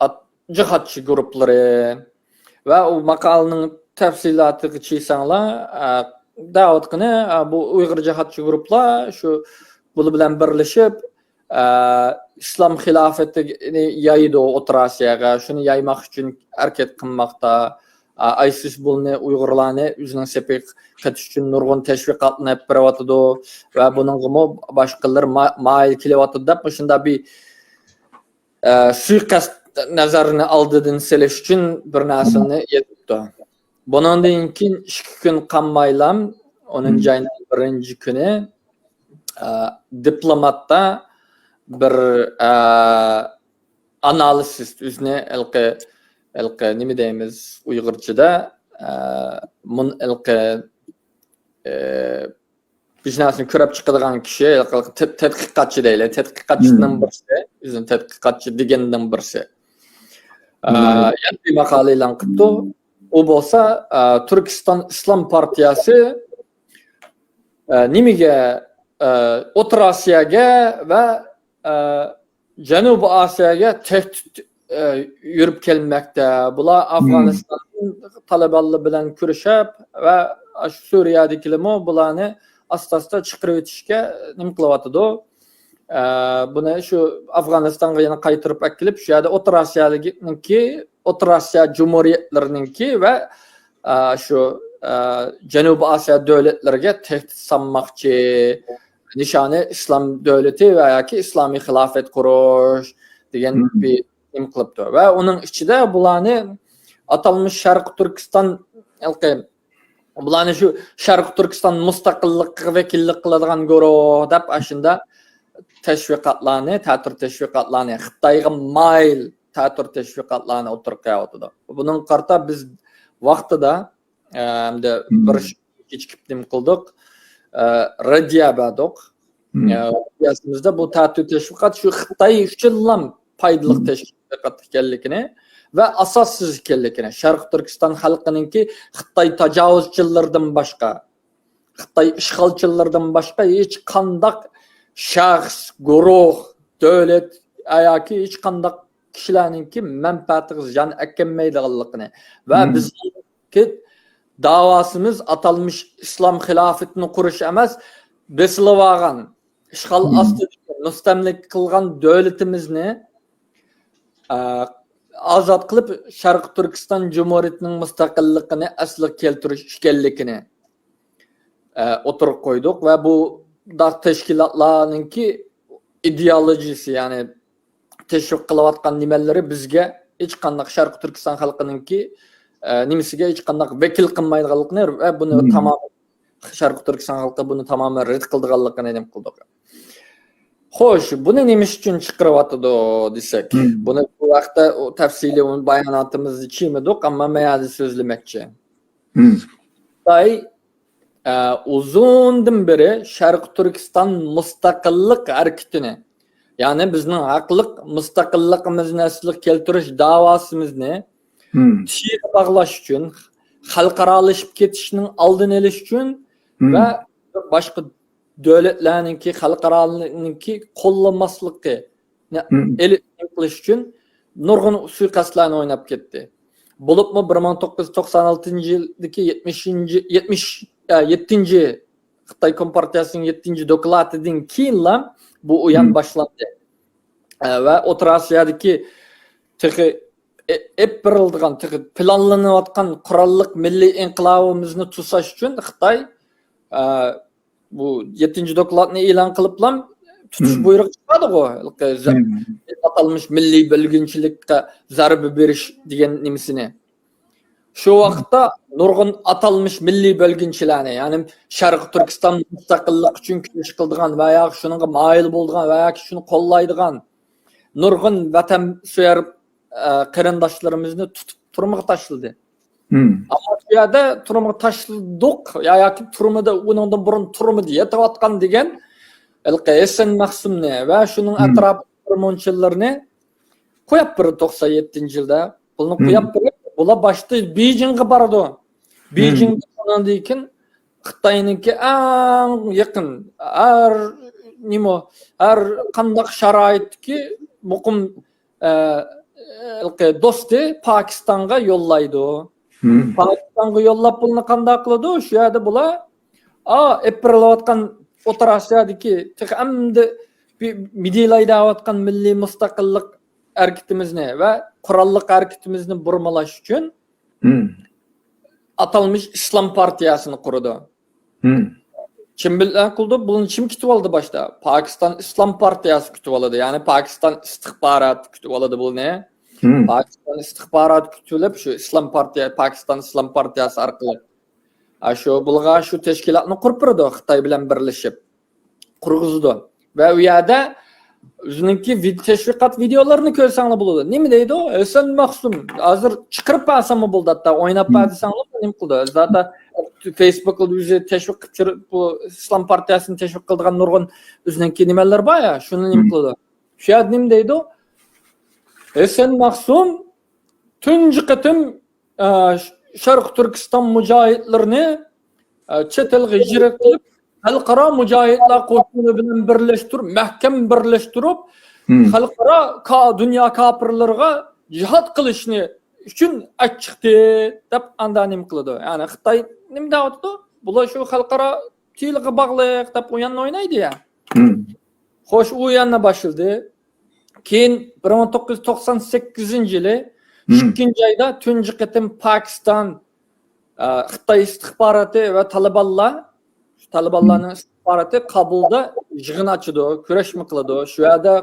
ئات-، جىھادچى گۇرۇپلىرى ۋە ئۇ ماقالىنىڭ تەپسىلاتىغا چۈشسەڭلار، ئە، دەۋاتقىنى، ئە، بۇ ئۇيغۇر جىھادچى گۇرۇپلار شۇ بۇلار بىلەن بىرلىشىپ، ئە، ئىسلام خىلاپىتىنى يايىدۇ ئوتتۇرا ئاسىياغا، شۇنى يايماق ئۈچۈن ھەرىكەت قىلماقتا. ئە، ئايسىس بۇلنى، ئۇيغۇرلارنى ئۆزىنىڭ سېپىگە قېتىش ئۈچۈن نۇرغۇن تەشۋىقاتلارنى ئېلىپ بېرىۋاتىدۇ ۋە بۇنىڭغىمۇ باشقىلار ما-، مايىل كېلىۋاتىدۇ دەپ، مۇشۇنداق بىر ئە، سۇيىقەست نەزەرنى ئالدىدىن سېلىش ئۈچۈن بىر نەرسىنى يېزىپتۇ. بۇنىڭدىن كېيىن ئىككى كۈن قالمايلا، ئونىنچى ئاينىڭ بىرىنچى كۈنى، ئە، دىپلوماتتا بىر، ئە، ئانالىز، ئۆزىنى ھېلىقى، ھېلىقى نېمە دەيمىز ئۇيغۇرچىدا، ئە، مۇن-، ھېلىقى، ئە، بىر نەرسىنى كۆرۈپ چىقىدىغان كىشى، تەت-، تەتقىقاتچى دەيلى، تەتقىقاتچىنىڭ بىرسى، ئۆزىنى تەتقىقاتچى دېگەننىڭ بىرسى. ئە، يەنە بىر ماقالە ئېلان قىپتۇ. ئۇ بولسا، ئە، تۈركىستان ئىسلام پارتىيەسى، ئە، نېمىگە، ئە، ئوتتۇرا ئاسىياگە ۋە، ئە، جەنۇبىي ئاسىياگە تەھدىت، ئە، يۈرۈپ كەلمەكتە. بۇلار ئافغانىستان تالىبانلار بىلەن كۈرىشىپ ۋە ئاشۇ سۈرىيەدىكىلەرمۇ بۇلارنى ئاستا-ئاستا چىقىرىۋېتىشكە نېمە قىلىۋاتىدۇ. ئە، بۇنى شۇ ئافغانىستانغا يەنە قايتۇرۇپ ئەكېلىپ، شۇ يەردە ئوتتۇرا ئاسىيانىڭكى، ئوتتۇرا ئاسىيا جۇمھۇرىيەتلىرىنىڭكى ۋە، ئە، شۇ، ئە، جەنۇبىي ئاسىيا دۆلەتلىرىگە تەھدىت سالماقچى. نىشانى ئىسلام دۆلىتى ۋە ياكى ئىسلامىي خىلاپەت قۇرۇش دېگەن بىر نېمە قىلىپتۇ. ۋە ئۇنىڭ ئىچىدە بۇلارنى ئاتالمىش شەرقىي تۈركىستان، ھېلىقى، بۇلارنى شۇ شەرقىي تۈركىستان مۇستەقىللىقىغا ۋەكىللىك قىلىدىغان گۇرۇھ دەپ ئاشۇنداق تەشۋىقاتلارنى، تەتۈر تەشۋىقاتلارنى، خىتايغا مايىل تەتۈر تەشۋىقاتلارنى ئوتتۇرىغا قويۇۋاتىدۇ. بۇنىڭغا قارىتا بىز ۋاقتىدا، ئە، ھەمدە بىر كېچىكىپ نېمە قىلدۇق؟ ئە، رەددىيە بەردۇق. ئە، رەددىيەسىمىزدە بۇ تەتۈر تەشۋىقات شۇ خىتاي ئۈچۈنلا پايدىلىق تەشۋىقات ئىكەنلىكىنى ۋە ئاساسسىز ئىكەنلىكىنى، شەرقىي تۈركىستان خەلقىنىڭكى خىتاي تاجاۋۇزچىلىرىدىن باشقا، خىتاي ئىشغالچىلىرىدىن باشقا ھېچقانداق شەخس، گۇرۇھ، دۆلەت ياكى ھېچقانداق كىشىلەرنىڭكى مەنپەئەتىگە زىيان ئەكەلمەيدىغانلىقىنى ۋە بىزنىڭكى داۋاسىمىز ئاتالمىش ئىسلام خىلاپىتىنى قۇرۇش ئەمەس، بېسىلىۋالغان، ئىشغال ئاستىدىكى، مۇستەملىكە قىلغان دۆلىتىمىزنى، ئە، ئازاد قىلىپ، شەرقىي تۈركىستان جۇمھۇرىيىتىنىڭ مۇستەقىللىقىنى ئەسلىگە كەلتۈرۈش ئىكەنلىكىنى، ئە، ئوتتۇرىغا قويدۇق ۋە بۇنداق تەشكىلاتلارنىڭكى ئىدېئولوگىيىسى، يەنى تەشۋىق قىلىۋاتقان نېمىلىرى بىزگە ھېچقانداق شەرقىي تۈركىستان خەلقىنىڭكى، ئە، نېمىسىگە ھېچقانداق ۋەكىل قىلمايدىغانلىقىنى ۋە بۇنى تامامەن شەرقىي تۈركىستان خەلقى بۇنى تامامەن رەت قىلىدىغانلىقىنى نېمە قىلدۇق. خوش، بۇنى نېمە ئۈچۈن چىقىرىۋاتىدۇ دېسەك، بۇنى بۇ ھەقتە ئۇ تەپسىلىي باياناتىمىزدا چىمىدۇق، ئەمما مەن ھازىر سۆزلىمەكچى. خىتاي، ئە، ئۇزۇندىن بېرى شەرقىي تۈركىستان مۇستەقىللىق ھەرىكىتىنى، يەنى بىزنىڭ ھەقلىق مۇستەقىللىقىمىزنى ئەسلىگە كەلتۈرۈش داۋاسىمىزنى تىغ باغلاش ئۈچۈن، خەلقئارالىشىپ كېتىشنىڭ ئالدىنى ئېلىش ئۈچۈن ۋە باشقا دۆلەتلەرنىڭكى، خەلقئارانىڭكى قوللىماسلىقىنى ئېلى-، قىلىش ئۈچۈن نۇرغۇن سۇيىقەستلەرنى ئويناپ كەتتى. بولۇپمۇ بىر مىڭ توققۇز يۈز توقسان ئالتىنچى يىلدىكى يەتمىشىنچى، يەتمىش، ئە، يەتتىنچى خىتاي كومپارتىيەسىنىڭ يەتتىنچى دوكلاتىدىن كېيىنلا بۇ ئويۇن باشلاندى. ئە، ۋە ئوتتۇرا ئاسىيادىكى تېخى ئېلىپ بېرىلىدىغان، تېخى پىلانلىنىۋاتقان قوراللىق مىللىي ئىنقىلابىمىزنى توساش ئۈچۈن خىتاي، ئە، بۇ يەتتىنچى دوكلاتنى ئېلان قىلىپلا تۇتۇش بۇيرۇقى چىقاردىغۇ، ئاتالمىش مىللىي بۆلگۈنچىلىككە زەربە بېرىش دېگەن نېمىسىنى. شۇ ۋاقىتتا نۇرغۇن ئاتالمىش مىللىي بۆلگۈنچىلەرنى، يەنى شەرقىي تۈركىستان مۇستەقىللىق ئۈچۈن كۈرەش قىلىدىغان ۋە ياكى شۇنىڭغا مايىل بولىدىغان ۋە ياكى شۇنى قوللايدىغان نۇرغۇن ۋەتەنسۆيەر، ئە، قېرىنداشلىرىمىزنى تۇتۇپ تۈرمىگە تاشلىدى. ئەمما شۇ يەردە تۈرمىگە تاشلىدۇق يا، ياكى تۈرمىدە ئۇنىڭدىن بۇرۇن تۈرمىدە يېتىۋاتقان دېگەن ھېلىقى ھەسەن مەخسۇمنى ۋە شۇنىڭ ئەتراپىدىكى بىر مۇنچىلىرىنى قويۇپ بېرىدۇ توقسان يەتتىنچى يىلدا. بۇلارنى قويۇپ بېرىپ، بۇلار باشتا بېيجىڭغا بارىدۇ. بېيجىڭدا ئۇنىڭدىن كېيىن خىتاينىڭكى ئەڭ يېقىن، ھەر نېمە، ھەر قانداق شارائىتتىكى مۇقىم، ئە، ھېلىقى دوستى پاكىستانغا يوللايدۇ. پاكىستانغا يوللاپ بۇلارنى قانداق قىلىدۇ؟ شۇ يەردە بۇلار، ئا، ئېلىپ بېرىلىۋاتقان ئوتتۇرا ئاسىيادىكى تېخى ئەمدى بىر مىدىرلايدىغان مىللىي مۇستەقىللىق ھەرىكىتىمىزنى ۋە قوراللىق ھەرىكىتىمىزنى بۇرمىلاش ئۈچۈن ئاتالمىش ئىسلام پارتىيەسىنى قۇرىدۇ. كىم بىلەن قىلىدۇ؟ بۇنى كىم كۈتۈۋالىدۇ باشتا؟ پاكىستان ئىسلام پارتىيەسى كۈتۈۋالىدۇ. يەنى پاكىستان ئىستىخباراتى كۈتۈۋالىدۇ بۇنى. پاكىستان ئىستىخباراتى كۈتۈۋېلىپ، شۇ ئىسلام پارتىيە-، پاكىستان ئىسلام پارتىيەسى ئارقىلىق. ھە، شۇ بۇلغا شۇ تەشكىلاتنى قۇرۇپ بېرىدۇ، خىتاي بىلەن بىرلىشىپ. قۇرغۇزىدۇ. ۋە ئۇ يەردە ئۆزىنىڭكى ۋىد-، تەشۋىقات ۋىدېئولىرىنى كۆرسەڭلار بولىدۇ. نېمە دەيدۇ؟ ھەسەن مەخسۇم، ھازىر چىقىرىپ بەرسەممۇ بولىدۇ، ھەتتا ئويناپ بەر دېسەڭلار نېمە قىلىدۇ؟ زادى فېيسبۇكتا ئۆزى تەشۋىق قىلىپ يۈرۈپ، بۇ ئىسلام پارتىيەسىنى تەشۋىق قىلىدىغان نۇرغۇن ئۆزىنىڭكى نېمىلىرى بار يا، شۇنى نېمە قىلىدۇ؟ شۇ يەردە نېمە دەيدۇ؟ ھەسەن مەخسۇم تۇنجى قېتىم، ئە، شەرقىي تۈركىستان مۇجاھىدلىرىنى، ئە، چەت ئەلگە ھىجرەت قىلىپ، خەلقئارا مۇجاھىدلار قوشۇنى بىلەن بىرلەشتۈرۈپ، مەھكەم بىرلەشتۈرۈپ، خەلقئارا کا-، دۇنيا كاپىرلىرىغا جىھاد قىلىشنى ئۈچۈن ئەچىقتى دەپ ئاندا نېمە قىلىدۇ. يەنى خىتاي نېمە دەۋاتىدۇ؟ بۇلار شۇ خەلقئارا تىلغا باغلىق دەپ ئويۇن ئوينايدۇ يا. خوش، ئۇ يەنە باشلىدى. كېيىن بىر مىڭ توققۇز يۈز توقسان سەككىزىنچى يىلى ئىككىنچى ئايدا تۇنجى قېتىم پاكىستان ئە، خىتاي ئىستىخباراتى ۋە تالىبانلار، تالىبانلارنىڭ ئىستىخباراتى كابۇلدا يىغىن ئاچىدۇ، كۆرۈشمە قىلىدۇ. شۇ يەردە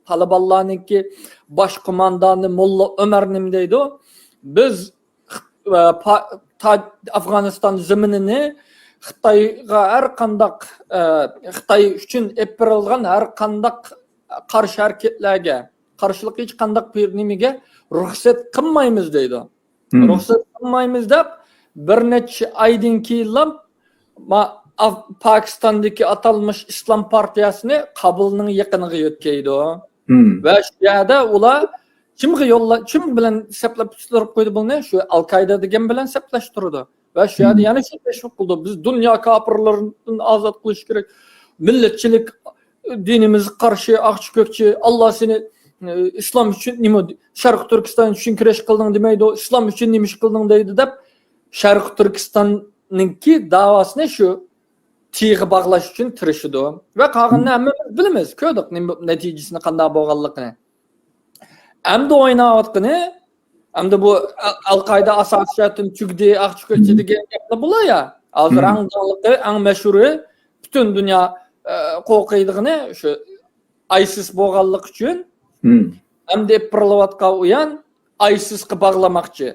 تالىبانلارنىڭكى باش قوماندانى موللا ئۆمەر نېمە دەيدۇ؟ بىز، ئە، پا-، تا-، ئافغانىستان زېمىنىنى خىتايغا ھەر قانداق، ئە، خىتاي ئۈچۈن ئېلىپ بېرىلغان ھەر قانداق قارشى ھەرىكەتلەرگە، قارشىلىق ھېچ قانداق بىر نېمىگە رۇخسەت قىلمايمىز دەيدۇ. رۇخسەت قىلمايمىز دەپ بىر نەچچە ئايدىن كېيىنلا ما-، ئاف-، پاكىستاندىكى ئاتالمىش ئىسلام پارتىيەسىنى كابۇلنىڭ يېقىنىغا يۆتكەيدۇ. ۋە شۇ يەردە ئۇلار كىمگە يوللا-، كىم بىلەن سەپلەپ تۇرۇپ قويدى بۇنى؟ شۇ ئەل-قائىدا دېگەن بىلەن سەپلەشتۈرىدۇ. ۋە شۇ يەردە يەنە شۇ تەشۋىق قىلىدۇ. بىز دۇنيا كاپىرلىرىدىن ئازاد قىلىش كېرەك. مىللەتچىلىك دىنىمىزگە قارشى، ئاقچى كۆكچى، ئاللا سېنى، ئە، ئىسلام ئۈچۈن نېمە، شەرقىي تۈركىستان ئۈچۈن كۈرەش قىلدىڭ دېمەيدۇ، ئىسلام ئۈچۈن نېمە ئىش قىلدىڭ دەيدۇ دەپ، شەرقىي تۈركىستاننىڭكى داۋاسىنى شۇ تىغا باغلاش ئۈچۈن تىرىشىدۇ. ۋە قالغىنىنى ھەممىمىز بىلىمىز، كۆردۇق نېمە، نەتىجىسىنى قانداق بولغانلىقىنى. ئەمدى ئويناۋاتقىنى، ئەمدى بۇ ئەل-، ئەل-قائىدا ئاساسىي شەرتتىن تۈگىدى، ئاقچى كۆكچى دېگەن گەپلەر بۇلار يا. ھازىر ئەڭ داڭلىقى، ئەڭ مەشھۇرى، پۈتۈن دۇنيا، ئە، قورقىدىغىنى شۇ ئايسىس بولغانلىقى ئۈچۈن ئەمدى ئېلىپ بېرىلىۋاتقان ئويۇن ئايسىسقا باغلىماقچى.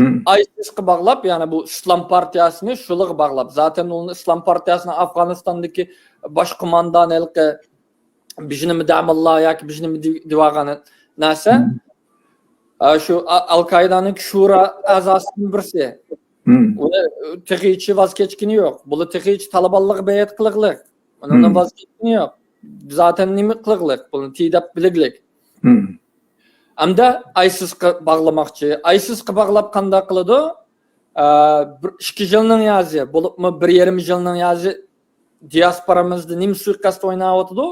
ئايسىسقا باغلاپ، يەنى بۇ ئىسلام پارتىيەسىنى شۇلىغا باغلاپ. زاتەن ئۇنى ئىسلام پارتىيەسىنىڭ ئافغانىستاندىكى باش قوماندان ھېلىقى بىژنىمى دەماللا ياكى بىژنىمى دېۋاغان نەرسە. ئا، شۇ ئا-، ئەل-قائىدانىڭ شۇرا ئەزاسىدىن بىرسى. ئۇنى تېخىچە ۋاز كەچكىنى يوق. بۇلار تېخىچە تالىبانلارغا بەيئەت قىلىقلىق. ئۇنىڭدىن ۋاز كەچكىنى يوق. زاتەن نېمە قىلىقلىق؟ بۇنى تىي دەپ بىلىگلىك. ئەمدى ئايسىسقا باغلىماقچى. ئايسىسقا باغلاپ قانداق قىلىدۇ؟ ئە، بىر ئىككى يىلنىڭ يازى، بولۇپمۇ بىر يېرىم يىلنىڭ يازى دىياسپورامىزدا نېمە سۇيىقەست ئويناۋاتىدۇ؟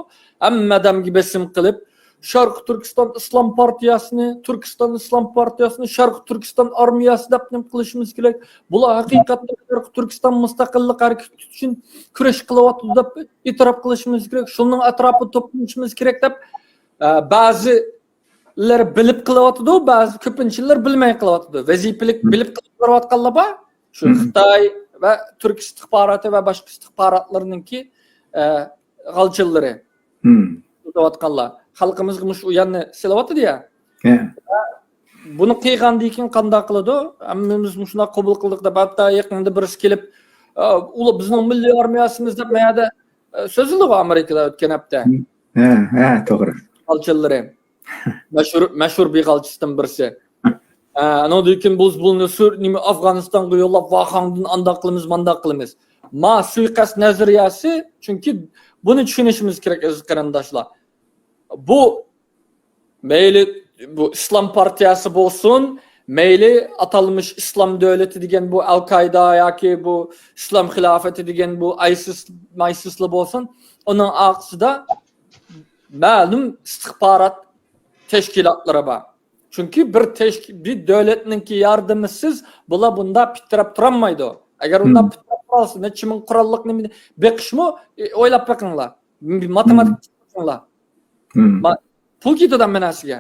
ھەممە ئادەمگە بېسىم قىلىپ، شەرقىي تۈركىستان ئىسلام پارتىيەسىنى، تۈركىستان ئىسلام پارتىيەسىنى شەرقىي تۈركىستان ئارمىيەسى دەپ نېمە قىلىشىمىز كېرەك. بۇلار ھەقىقەتەن شەرقىي تۈركىستان مۇستەقىللىق ھەرىكىتى ئۈچۈن كۈرەش قىلىۋاتىدۇ دەپ ئېتىراپ قىلىشىمىز كېرەك. شۇنىڭ ئەتراپىدا توپلىنىشىمىز كېرەك دەپ، ئە، بەزىلەر بىلىپ قىلىۋاتىدۇ، بەزى كۆپىنچىلەر بىلمەي قىلىۋاتىدۇ. ۋەزىپىلىك بىلىپ قىلىپ بېرىۋاتقانلار بار. شۇ خىتاي ۋە تۈرك ئىستىخباراتى ۋە باشقا ئىستىخباراتلىرىنىڭكى، ئە، غالچىلىرى. سېلىۋاتقانلار. خەلقىمىزگە مۇشۇ ئويۇننى سېلىۋاتىدۇ يا. بۇنى قىلغاندىن كېيىن قانداق قىلىدۇ؟ ھەممىمىز مۇشۇنداق قوبۇل قىلدۇق دەپ، ھەتتا يېقىندا بىرسى كېلىپ، ئە، ئۇلار بىزنىڭ مىللىي ئارمىيەسىمىز دەپ ما يەردە، ئە، سۆزلىدىغۇ ئامېرىكىدا ئۆتكەن ھەپتە. ھە، ھە، توغرا. غالچىلىرى. مەشھۇر، مەشھۇر بىر غالچىسىدىن بىرسى. ئە، ئانىڭدىن كېيىن بولسا بۇنى سۈر-، نېمە، ئافغانىستانغا يوللاپ، ۋاخاڭدىن ئانداق قىلىمىز، مانداق قىلىمىز. ما سۇيىقەست نەزەرىيەسى، چۈنكى بۇنى چۈشىنىشىمىز كېرەك، ئەزىز قېرىنداشلار. بۇ مەيلى بۇ ئىسلام پارتىيەسى بولسۇن، مەيلى ئاتالمىش ئىسلام دۆلىتى دېگەن بۇ ئەل-قائىدا ياكى بۇ ئىسلام خىلاپىتى دېگەن بۇ ئايسىس، مايسىسلا بولسۇن، ئۇنىڭ ئارقىسىدا مەلۇم ئىستىخبارات تەشكىلاتلىرى بار. چۈنكى بىر تەشك-، بىر دۆلەتنىڭكى ياردىمىسىز بۇلار بۇنداق پىتىراپ تۇرالمايدۇ. ئەگەر ئۇنداق پىتىراپ تۇرالسا، نەچچە مىڭ قوراللىق نېمىنى بېقىشمۇ، ئويلاپ بېقىڭلار. ماتېماتىكا چىقىڭلار. ما-، پۇل كېتىدۇ ھەممە نەرسىگە.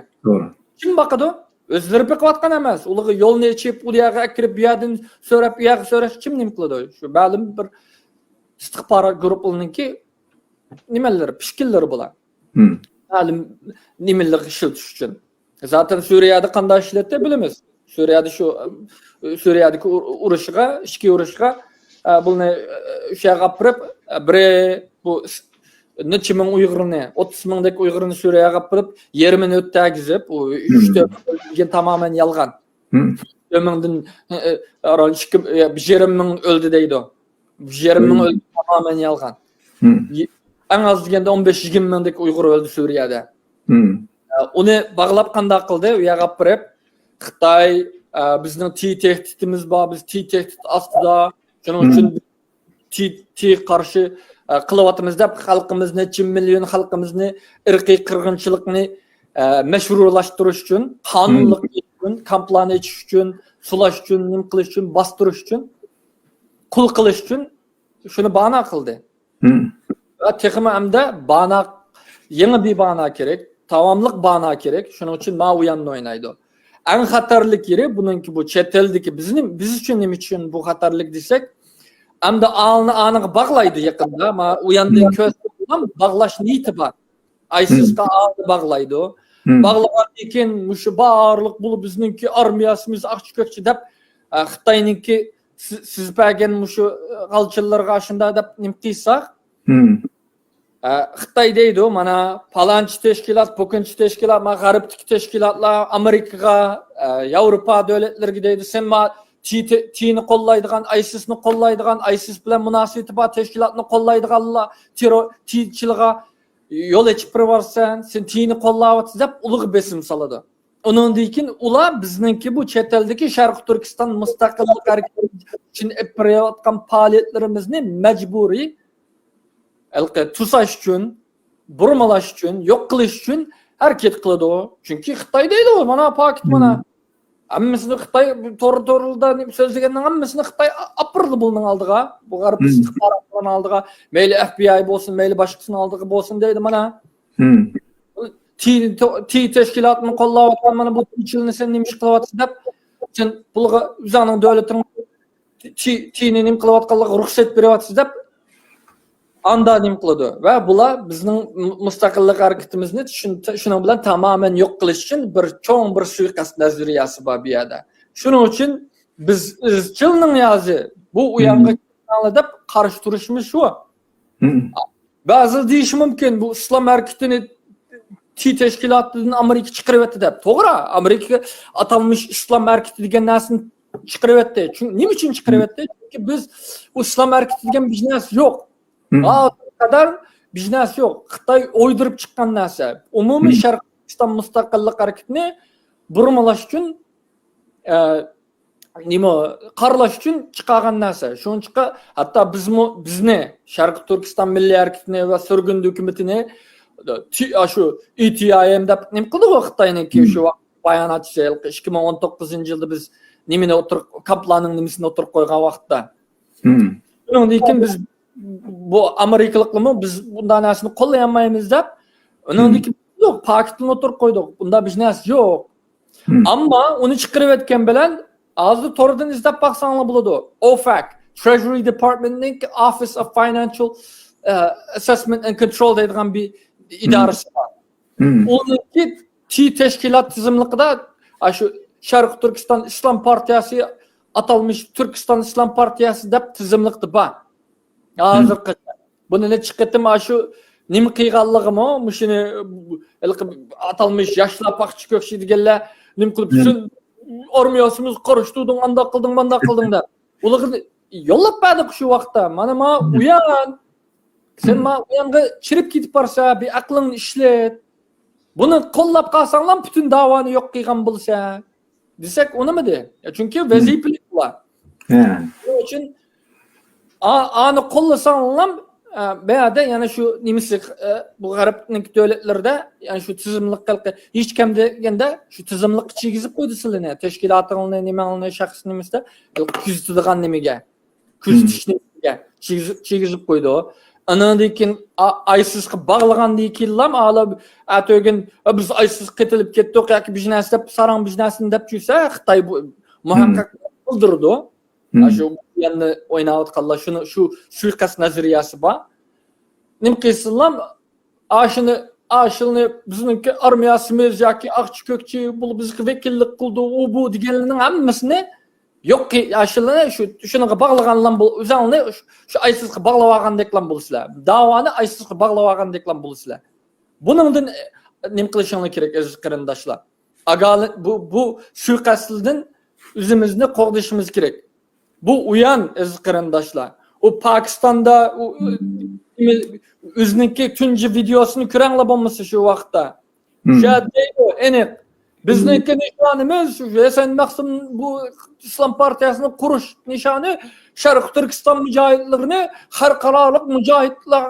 كىم باقىدۇ؟ ئۆزلىرى بېقىۋاتقان ئەمەس. ئۇلارغا يولنى ئېچىپ، ئۇ يەرگە ئەكىرىپ، بۇ يەردىن سۆرەپ، ئۇ يەرگە سۆرەش كىم نېمە قىلىدۇ؟ شۇ مەلۇم بىر ئىستىخبارات گۇرۇپپىلىرىنىڭكى نېمىلىرى، پىشكىللىرى بۇلار. مەلۇم نېمىلەرنى ئىشلىتىش ئۈچۈن. زاتەن سۈرىيەدە قانداق ئىشلەتتى بىلىمىز. سۈرىيەدە شۇ، ئە، سۈرىيەدىكى ئۇر-، ئۇرۇشىغا، ئىچكى ئۇرۇشىغا، ئە، بۇنى، ئە، شۇ يەرگە ئاپىرىپ، ئە، بىرى بۇ س-، نەچچە مىڭ ئۇيغۇرنى، ئوتتۇز مىڭدەك ئۇيغۇرنى سۈرىيەگە ئاپىرىپ، يېرىمىنى ئۆتتەگۈزۈپ، ئۇ ئۈچ تۆت مىڭ ئۆلگەن تامامەن يالغان. تۆت مىڭدىن، ئە، ئە، ئىككى، ئە، بىر يېرىم مىڭ ئۆلدى دەيدۇ. بىر يېرىم مىڭ ئۆلگەن تامامەن يالغان. ئەڭ ئاز دېگەندە ئون بەش يىگىرمە مىڭدەك ئۇيغۇر ئۆلدى سۈرىيەدە. ئە، ئۇنى باغلاپ قانداق قىلدى؟ ئۇ يەرگە ئاپىرىپ، خىتاي، ئە، بىزنىڭ تىي تەھدىتىمىز بار، بىز تىي تەھدىت ئاستىدا، شۇنىڭ ئۈچۈن تىي، تىي قارشى، ئە، قىلىۋاتىمىز دەپ خەلقىمىزنى، نەچچە مىليون خەلقىمىزنى ئىرقىي قىرغىنچىلىقنى، ئە، مەشرۇلاشتۇرۇش ئۈچۈن، قانۇنلۇق ئۈچۈن، كامپلارنى ئېچىش ئۈچۈن، سولاش ئۈچۈن، نېمە قىلىش ئۈچۈن، باستۇرۇش ئۈچۈن، قۇل قىلىش ئۈچۈن شۇنى بانا قىلدى. ۋە تېخىمۇ ئەمدى بانا، يېڭى بىر بانا كېرەك، داۋاملىق بانا كېرەك. شۇنىڭ ئۈچۈن ما ئويۇننى ئوينايدۇ. ئەڭ خەتەرلىك يېرى بۇنىڭكى، بۇ چەت ئەلدىكى، بىزنى، بىز ئۈچۈن نېمە ئۈچۈن بۇ خەتەرلىك دېسەك، ئەمدى ئالنى ئانىغا باغلايدۇ يېقىندا. ما ئۇ ياندىن كۆرسەتسەم باغلاش نىيىتى بار. ئايسىسقا ئالنى باغلايدۇ. باغلىغاندىن كېيىن مۇشۇ بارلىق بۇ بىزنىڭكى ئارمىيەسىمىز ئاقچى كۆكچى دەپ، ئە، خىتاينىڭكى سى-، سىزىپەگەن مۇشۇ، ئە، غالچىنلىرىغا شۇنداق دەپ نېمە قىلساق، ئە، خىتاي دەيدۇ، مانا، پالانچى تەشكىلات، پۇكىنچى تەشكىلات، مانا، غەربتىكى تەشكىلاتلار ئامېرىكىغا، ئە، ياۋروپا دۆلەتلىرىگە دەيدۇ، سەن ما تى-، تى-، تىنى قوللايدىغان، ئايسىسنى قوللايدىغان، ئايسىس بىلەن مۇناسىۋىتى بار تەشكىلاتنى قوللايدىغانلار، تېررور، تىچىلغا يول ئېچىپ بېرىۋاتىسەن، سەن تىنى قوللاۋاتىسەن دەپ ئۇلارغا بېسىم سالىدۇ. ئۇنىڭدىن كېيىن ئۇلار بىزنىڭكى بۇ چەت ئەلدىكى شەرقىي تۈركىستان مۇستەقىللىق ھەرىكىتى ئۈچۈن ئېلىپ بېرىۋاتقان پائالىيەتلىرىمىزنى مەجبۇرىي ھېلىقى توساش ئۈچۈن، بۇرمىلاش ئۈچۈن، يوق قىلىش ئۈچۈن ھەرىكەت قىلىدۇ. چۈنكى خىتاي دەيدۇ، مانا پاكىت، مانا. ھەممىسىنى خىتاي تور-، تورلىدا نېمە سۆزلىگەننىڭ ھەممىسىنى خىتاي ئاپىرىدۇ بۇنىڭ ئالدىغا. بۇ غەرب ئىستىخباراتلىرىنىڭ ئالدىغا، مەيلى ئەف بى ئاي بولسۇن، مەيلى باشقىسىنىڭ ئالدىغا بولسۇن دەيدۇ، مانا. تى-، تى تەشكىلاتىنى قوللاۋاتقان، مانا بۇ تىچىلنى سەن نېمە ئىش قىلىۋاتىسەن دەپ، سەن بۇلارغا ئۆزۈڭنىڭ دۆلىتىڭ تى-، تىنى نېمە قىلىۋاتقانلىقىغا رۇخسەت بېرىۋاتىسىز دەپ، ئاندا نېمە قىلىدۇ. ۋە بۇلار بىزنىڭ مۇ-، مۇستەقىللىق ھەرىكىتىمىزنى شۇن-، شۇنىڭ بىلەن تامامەن يوق قىلىش ئۈچۈن بىر چوڭ بىر سۇيىقەست نەزەرىيەسى بار بۇ يەردە. شۇنىڭ ئۈچۈن بىز ئىزچىل نىيازى، بۇ ئۇيانغا كېلىڭلار دەپ قارشى تۇرۇشىمىز شۇ. بەزىلەر دېيىشى مۇمكىن، بۇ ئىسلام ھەرىكىتىنى تى تەشكىلاتىدىن ئامېرىكا چىقىرىۋەتتى دەپ. توغرا، ئامېرىكا ئاتالمىش ئىسلام ھەرىكىتى دېگەن نەرسىنى چىقىرىۋەتتى. چۈن-، نېمە ئۈچۈن چىقىرىۋەتتى؟ چۈنكى بىز، ئۇ ئىسلام ھەرىكىتى دېگەن بىر نەرسە يوق. ھازىرغا قەدەر بىر نەرسە يوق. خىتاي ئويدۇرۇپ چىققان نەرسە. ئومۇمىي شەرقىي تۈركىستان مۇستەقىللىق ھەرىكىتىنى بۇرمىلاش ئۈچۈن، ئە، نېمە، قارىلاش ئۈچۈن چىقارغان نەرسە. شۇنىڭ ئۈچۈن ھەتتا بىزمۇ، بىزنى، شەرقىي تۈركىستان مىللىي ھەرىكىتىنى ۋە سۈرگۈندە ھۆكۈمىتىنى، تى-، ئاشۇ ئى تى ئاي ئېم دەپ نېمە قىلدىغۇ خىتاينىڭكى شۇ ۋاقىت باياناتچىسى، ھېلىقى ئىككى مىڭ ئون توققۇزىنچى يىلدا بىز نېمىنى ئوتتۇرا-، كاپلاننىڭ نېمىسىنى ئوتتۇرىغا قويغان ۋاقىتتا. شۇنىڭدىن كېيىن بىز بۇ ئامېرىكىلىقلارمۇ بىز بۇنداق نەرسىنى قوللىيالمايمىز دەپ، ئۇنىڭدىن كېيىن يوق، پاكىتنى ئوتتۇرىغا قويدۇق. بۇنداق بىر نەرسە يوق. ئەمما ئۇنى چىقىرىۋەتكەن بىلەن، ھازىر توردىن ئىزدەپ باقساڭلار بولىدۇ. ئوفەك، Treasury Department نىڭ Office of Financial، ئە، Assessment and Control دەيدىغان بىر ئىدارىسى بار. ئۇنىڭكى تى تەشكىلات تىزىملىقىدا، ئاشۇ شەرقىي تۈركىستان ئىسلام پارتىيەسى، ئاتالمىش تۈركىستان ئىسلام پارتىيەسى دەپ تىزىملىقتا بار. ھازىرغىچە. بۇنى نەچچە قېتىم ئاشۇ نېمە قىلغانلىقىمۇ، مۇشۇنى، ھېلىقى ئاتالمىش ياشلار پاختا كۆكسى دېگەنلەر نېمە قىلىپ، سەن ئارمىيەسىمىز قارشى تۇردۇڭ، ئانداق قىلدىڭ، مانداق قىلدىڭ دەپ. ئۇلارغا يوللاپ بەردۇق شۇ ۋاقىتتا. مانا ما ئۇيان. سەن ما ئۇيانغا چىرىپ كېتىپ بارسا، بىر ئەقلىڭنى ئىشلەت. بۇنى قوللاپ قالساڭلار پۈتۈن داۋانى يوق قىلغان بولىسەن. دېسەك ئۇنىمىدى. يا، چۈنكى ۋەزىپىلىك بۇلار. شۇنىڭ ئۈچۈن ئا-، ئانى قوللىساڭلام، ئە، بۇ يەردە يەنە شۇ نېمىسى، ئە، بۇ غەربنىڭ دۆلەتلىرىدە، يەنى شۇ تىزىملىق خەلقى، ھېچ كەم دېگەندە شۇ تىزىملىققا كىرگۈزۈپ قويدى سىلىنى، تەشكىلاتىڭلارنى، نېمەڭلارنى، شەخس نېمىسىدە، كۆزىتىدىغان نېمىگە. كۆزىتىش نېمىسىگە كىرگۈزۈپ، كىرگۈزۈپ قويدى. ئانىڭدىن كېيىن ئا-، ئايسىسقا باغلىغاندىن كېيىنلام ئالا ئەتىگۈن، «ئە، بىز ئايسىسقا قېتىلىپ كەتتۇق» ياكى بىر نەرسە دەپ، ساراڭ بىر نەرسىنى دەپ يۈرسە، خىتاي بۇ مۇھەققەق بىلدۈرىدۇ. ھە، شۇ يەننى ئويناۋاتقانلار شۇنى، شۇ سۇيىقەست نەزەرىيەسى بار. نېمە قىلسۇنلام، ئاشۇنى، ئاشۇنى بىزنىڭكى ئارمىيەسىمىز ياكى ئاقچى كۆكچى بۇ بىزگە ۋەكىللىك قىلدى، ئۇ بۇ دېگەنلەرنىڭ ھەممىسىنى يوق، ئاشۇلارنى شۇ، شۇنىڭغا باغلىغانلام بول-، ئۆزۈڭلارنى شۇ، شۇ ئايسىسقا باغلىۋالغاندەكلام بولىسىلەر. داۋانى ئايسىسقا باغلىۋالغاندەكلام بولىسىلەر. بۇنىڭدىن، ئە، نېمە قىلىشىڭلار كېرەك، ئەزىز قېرىنداشلار؟ ئاگاھلىق، بۇ، بۇ سۇيىقەستلەردىن ئۆزىمىزنى قوغدىشىمىز كېرەك. بۇ ئويان، ئەزىز قېرىنداشلار. ئۇ پاكىستاندا، ئۇ، ئۆزىنىڭكى تۇنجى ۋىدېئوسىنى كۆرەڭلار بولمىسا شۇ ۋاقىتتا. شۇ يەردە دەيدۇ، ئېنىق. بىزنىڭكى نىشانىمىز، شۇ ھەسەن مەخسۇم بۇ ئىسلام پارتىيەسىنى قۇرۇش نىشانى شەرقىي تۈركىستان مۇجاھىدلىرىنى خەلقئارالىق مۇجاھىدلار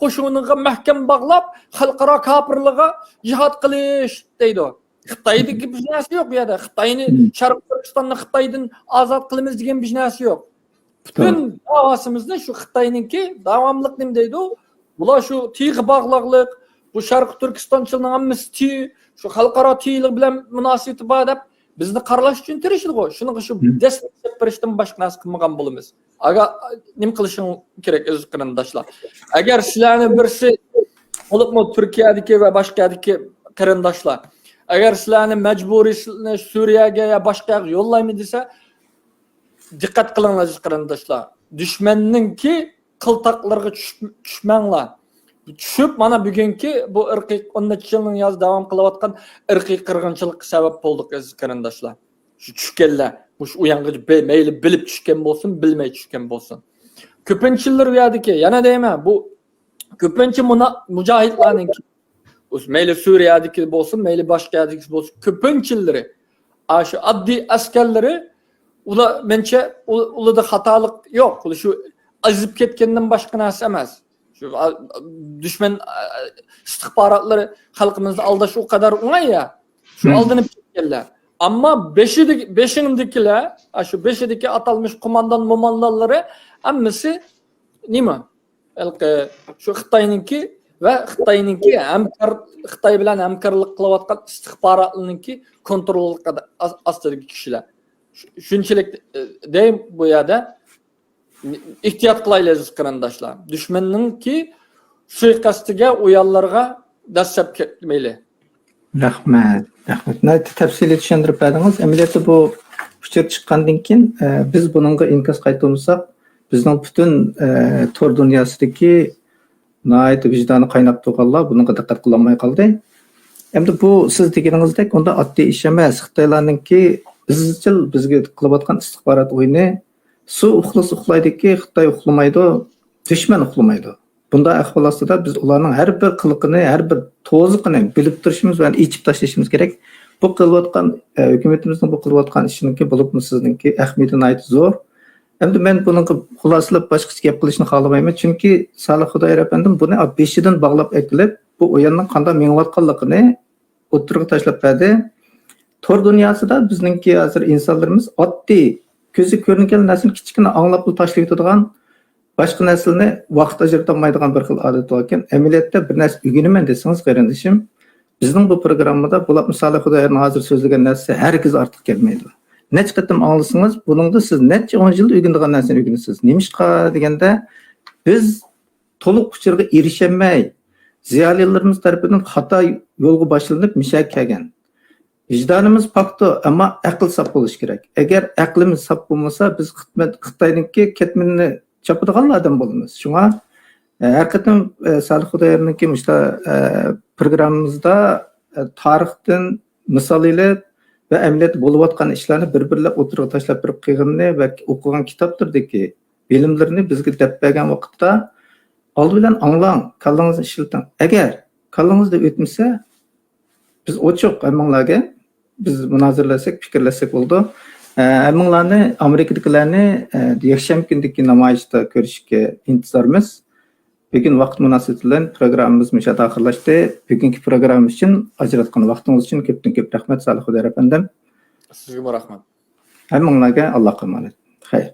قوشۇنىغا مەھكەم باغلاپ، خەلقئارا كاپىرلارغا جىھاد قىلىش دەيدۇ. خىتايدىكى بىر نەرسە يوق بۇ يەردە. خىتاينى، شەرقىي تۈركىستاننى خىتايدىن ئازاد قىلىمىز دېگەن بىر نەرسە يوق. پۈتۈن داۋاسىمىزنى شۇ خىتاينىڭكى داۋاملىق نېمە دەيدۇ؟ بۇلار شۇ تىغا باغلاقلىق، بۇ شەرقىي تۈركىستانچىلارنىڭ ھەممىسى تى-، شۇ خەلقئارا تىغ بىلەن مۇناسىۋىتى بار دەپ بىزنى قارىلاش ئۈچۈن تىرىشىدىغۇ. شۇنىڭغا شۇ دەسسەپ بېرىشتىن باشقا نەرسە قىلمىغان بولىمىز. ئاگا، نېمە قىلىشىڭ كېرەك، ئەزىز قېرىنداشلار؟ ئەگەر سىلەرنى بىرسى، بولۇپمۇ تۈركىيەدىكى ۋە باشقا يەردىكى قېرىنداشلار، ئەگەر سىلەرنى مەجبۇرىي سىلەرنى سۈرىيەگە يا باشقا يەرگە يوللايمەن دېسە، دىققەت قىلىڭلار، ئەزىز قېرىنداشلار. دۈشمەننىڭكى قىلتاقلىرىغا چۈشۈپ، چۈشمەڭلار. چۈشۈپ، مانا بۈگۈنكى بۇ ئىرقىي، ئون نەچچە يىلنىڭ يازى داۋام قىلىۋاتقان ئىرقىي قىرغىنچىلىققا سەۋەب بولدۇق، ئەزىز قېرىنداشلار. شۇ چۈشكەنلەر، مۇشۇ ئۇيانغىچە بە-، مەيلى بىلىپ چۈشكەن بولسۇن، بىلمەي چۈشكەن بولسۇن. كۆپىنچىلىرى ئۇ يەردىكى، يەنە دەيمەن، بۇ كۆپىنچە مۇنا-، مۇجاھىدلارنىڭكى، مەيلى سۈرىيەدىكى بولسۇن، مەيلى باشقا يەردىكى بولسۇن، كۆپىنچىلىرى، ئاشۇ ئاددىي ئەسكەرلىرى، ئۇلار، مەنچە، ئۇ-، ئۇلاردا خاتالىق يوق. شۇ ئېزىپ كەتكەندىن باشقا نەرسە ئەمەس. شۇ، ئا، دۈشمەن، ئا، ئىستىخباراتلىرى خەلقىمىزنى ئالداش ئۇ قەدەر ئوڭاي يا. شۇ ئالدىنىپ كەتكەنلەر. ئەمما بېشىدىكى، بېشىڭدىكىلەر، ئاشۇ بېشىدىكى ئاتالمىش قوماندان موماندانلىرى ھەممىسى نېمە؟ ھېلىقى شۇ خىتاينىڭكى ۋە خىتاينىڭكى ھەمكار، خىتاي بىلەن ھەمكارلىق قىلىۋاتقان ئىستىخباراتلىرىنىڭكى كونترولى ئاس-، ئاستىدىكى كىشىلەر. شۇ-، شۇنچىلىك، ئە، دەي بۇ يەردە ئېھتىيات قىلايلى، ئەزىز قېرىنداشلار. دۈشمەننىڭكى سۇيىقەستىگە، ئۇيانلىرىغا دەسسەپ كەتمەيلى. رەھمەت، رەھمەت. ناھايىتى تەپسىلىي چۈشەندۈرۈپ بەردىڭىز. ئەمەلىيەتتە بۇ ئۇچۇر چىققاندىن كېيىن، ئە، بىز بۇنىڭغا ئىنكاس قايتۇرمىساق، بىزنىڭ پۈتۈن، ئە، تور دۇنياسىدىكى ناھايىتى ۋىجدانى قايناپ تۇرغانلار بۇنىڭغا دىققەت قىلالماي قالدى. ئەمدى بۇ سىز دېگىنىڭىزدەك ئۇنداق ئاددىي ئىش ئەمەس. خىتايلارنىڭكى ئىزچىل بىزگە قىلىۋاتقان ئىستىخبارات ئويۇنى، سۇ ئۇخلىسا ئۇخلايدۇكى، خىتاي ئۇخلىمايدۇ، دۈشمەن ئۇخلىمايدۇ. بۇنداق ئەھۋال ئاستىدا بىز ئۇلارنىڭ ھەر بىر قىلىقىنى، ھەر بىر توزۇقىنى بىلىپ تۇرۇشىمىز ۋە ئېچىپ تاشلىشىمىز كېرەك. بۇ قىلىۋاتقان، ئە، ھۆكۈمىتىمىزنىڭ بۇ قىلىۋاتقان ئىشىنىڭكى، بولۇپمۇ سىزنىڭكى ئەھمىيىتى ناھايىتى زور. ئەمدى مەن بۇنىڭغا خۇلاسىلەپ باشقىچە گەپ قىلىشنى خالىمايمەن، چۈنكى سالىھ خۇدايار ئەپەندىم بۇنى بېشىدىن باغلاپ ئەكېلىپ، بۇ ئويۇننىڭ قانداق مېڭىۋاتقانلىقىنى ئوتتۇرىغا تاشلاپ بەردى. تور دۇنياسىدا بىزنىڭكى ھازىر ئىنسانلىرىمىز ئاددىي، كۆزىگە كۆرۈنگەن نەرسىنى كىچىككىنە ئاڭلاپلا تاشلىۋېتىدىغان، باشقا نەرسىلەرنى ۋاقىت ئاجرىتالمايدىغان بىر خىل ئادەت باركەن. ئەمەلىيەتتە بىر نەرسە ئۆگىنىمەن دېسىڭىز، قېرىندىشىم، بىزنىڭ بۇ پروگراممىدا بولۇپمۇ سالىھ خۇدايارنىڭ ھازىر سۆزلىگەن نەرسىسى ھەرگىز ئارتۇق كەلمەيدۇ. نەچچە قېتىم ئاڭلىسىڭىز، بۇنىڭدا سىز نەچچە ئون يىلدا ئۆگىنىدىغان نەرسىنى ئۆگىنىسىز. نېمىشقا دېگەندە، بىز تولۇق ئۇچۇرغا ئېرىشەلمەي، زىيالىيلىرىمىز تەرىپىدىن خاتا يولغا باشلىنىپ مىشەگە كەلگەن. ۋىجدانىمىز پاكتۇ، ئەمما ئەقىل ساپ بولۇشى كېرەك. ئەگەر ئەقلىمىز ساپ بولمىسا، بىز خىتمەت-، خىتاينىڭكى كەتمىنىنى چاپىدىغانلا ئادەم بولىمىز. شۇڭا، ئە، ھەر قېتىم، ئە، سالىھ خۇدايارنىڭكى مۇشۇنداق، ئە، پروگراممىمىزدا، ئە، تارىختىن مىسال ئېلىپ ۋە ئەمەلىيەتتە بولۇۋاتقان ئىشلارنى بىر-بىرلەپ ئوتتۇرىغا تاشلاپ بېرىپ قېلغىنىنى ۋە ئوقۇغان كىتابلىرىدىكى بىلىملىرىنى بىزگە دەپ بەرگەن ۋاقىتتا، ئالدى بىلەن ئاڭلاڭ، كاللىڭىزنى ئىشلىتىڭ. ئەگەر كاللىڭىزدا ئۆتمىسە، بىز ئوچۇق ھەممىڭلارگە، بىز مۇنازىرىلەشسەك، پىكىرلەشسەك بولىدۇ. ئە، ھەممىڭلارنى ئامېرىكىدىكىلەرنى، ئە، يەكشەنبە كۈنىدىكى نامايىشتا كۆرۈشكە ئىنتىزارمىز. بۈگۈن ۋاقىت مۇناسىۋىتى بىلەن پروگراممىمىز مۇشۇ يەردە ئاخىرلاشتى. بۈگۈنكى پروگرامما ئۈچۈن ئاجراتقان ۋاقتىڭىز ئۈچۈن كۆپتىن كۆپ رەھمەت، سالىھ خۇدايار ئەپەندىم. سىزگىمۇ رەھمەت. ھەممىڭلارگە ئاللاھقا ئامانەت. خەير.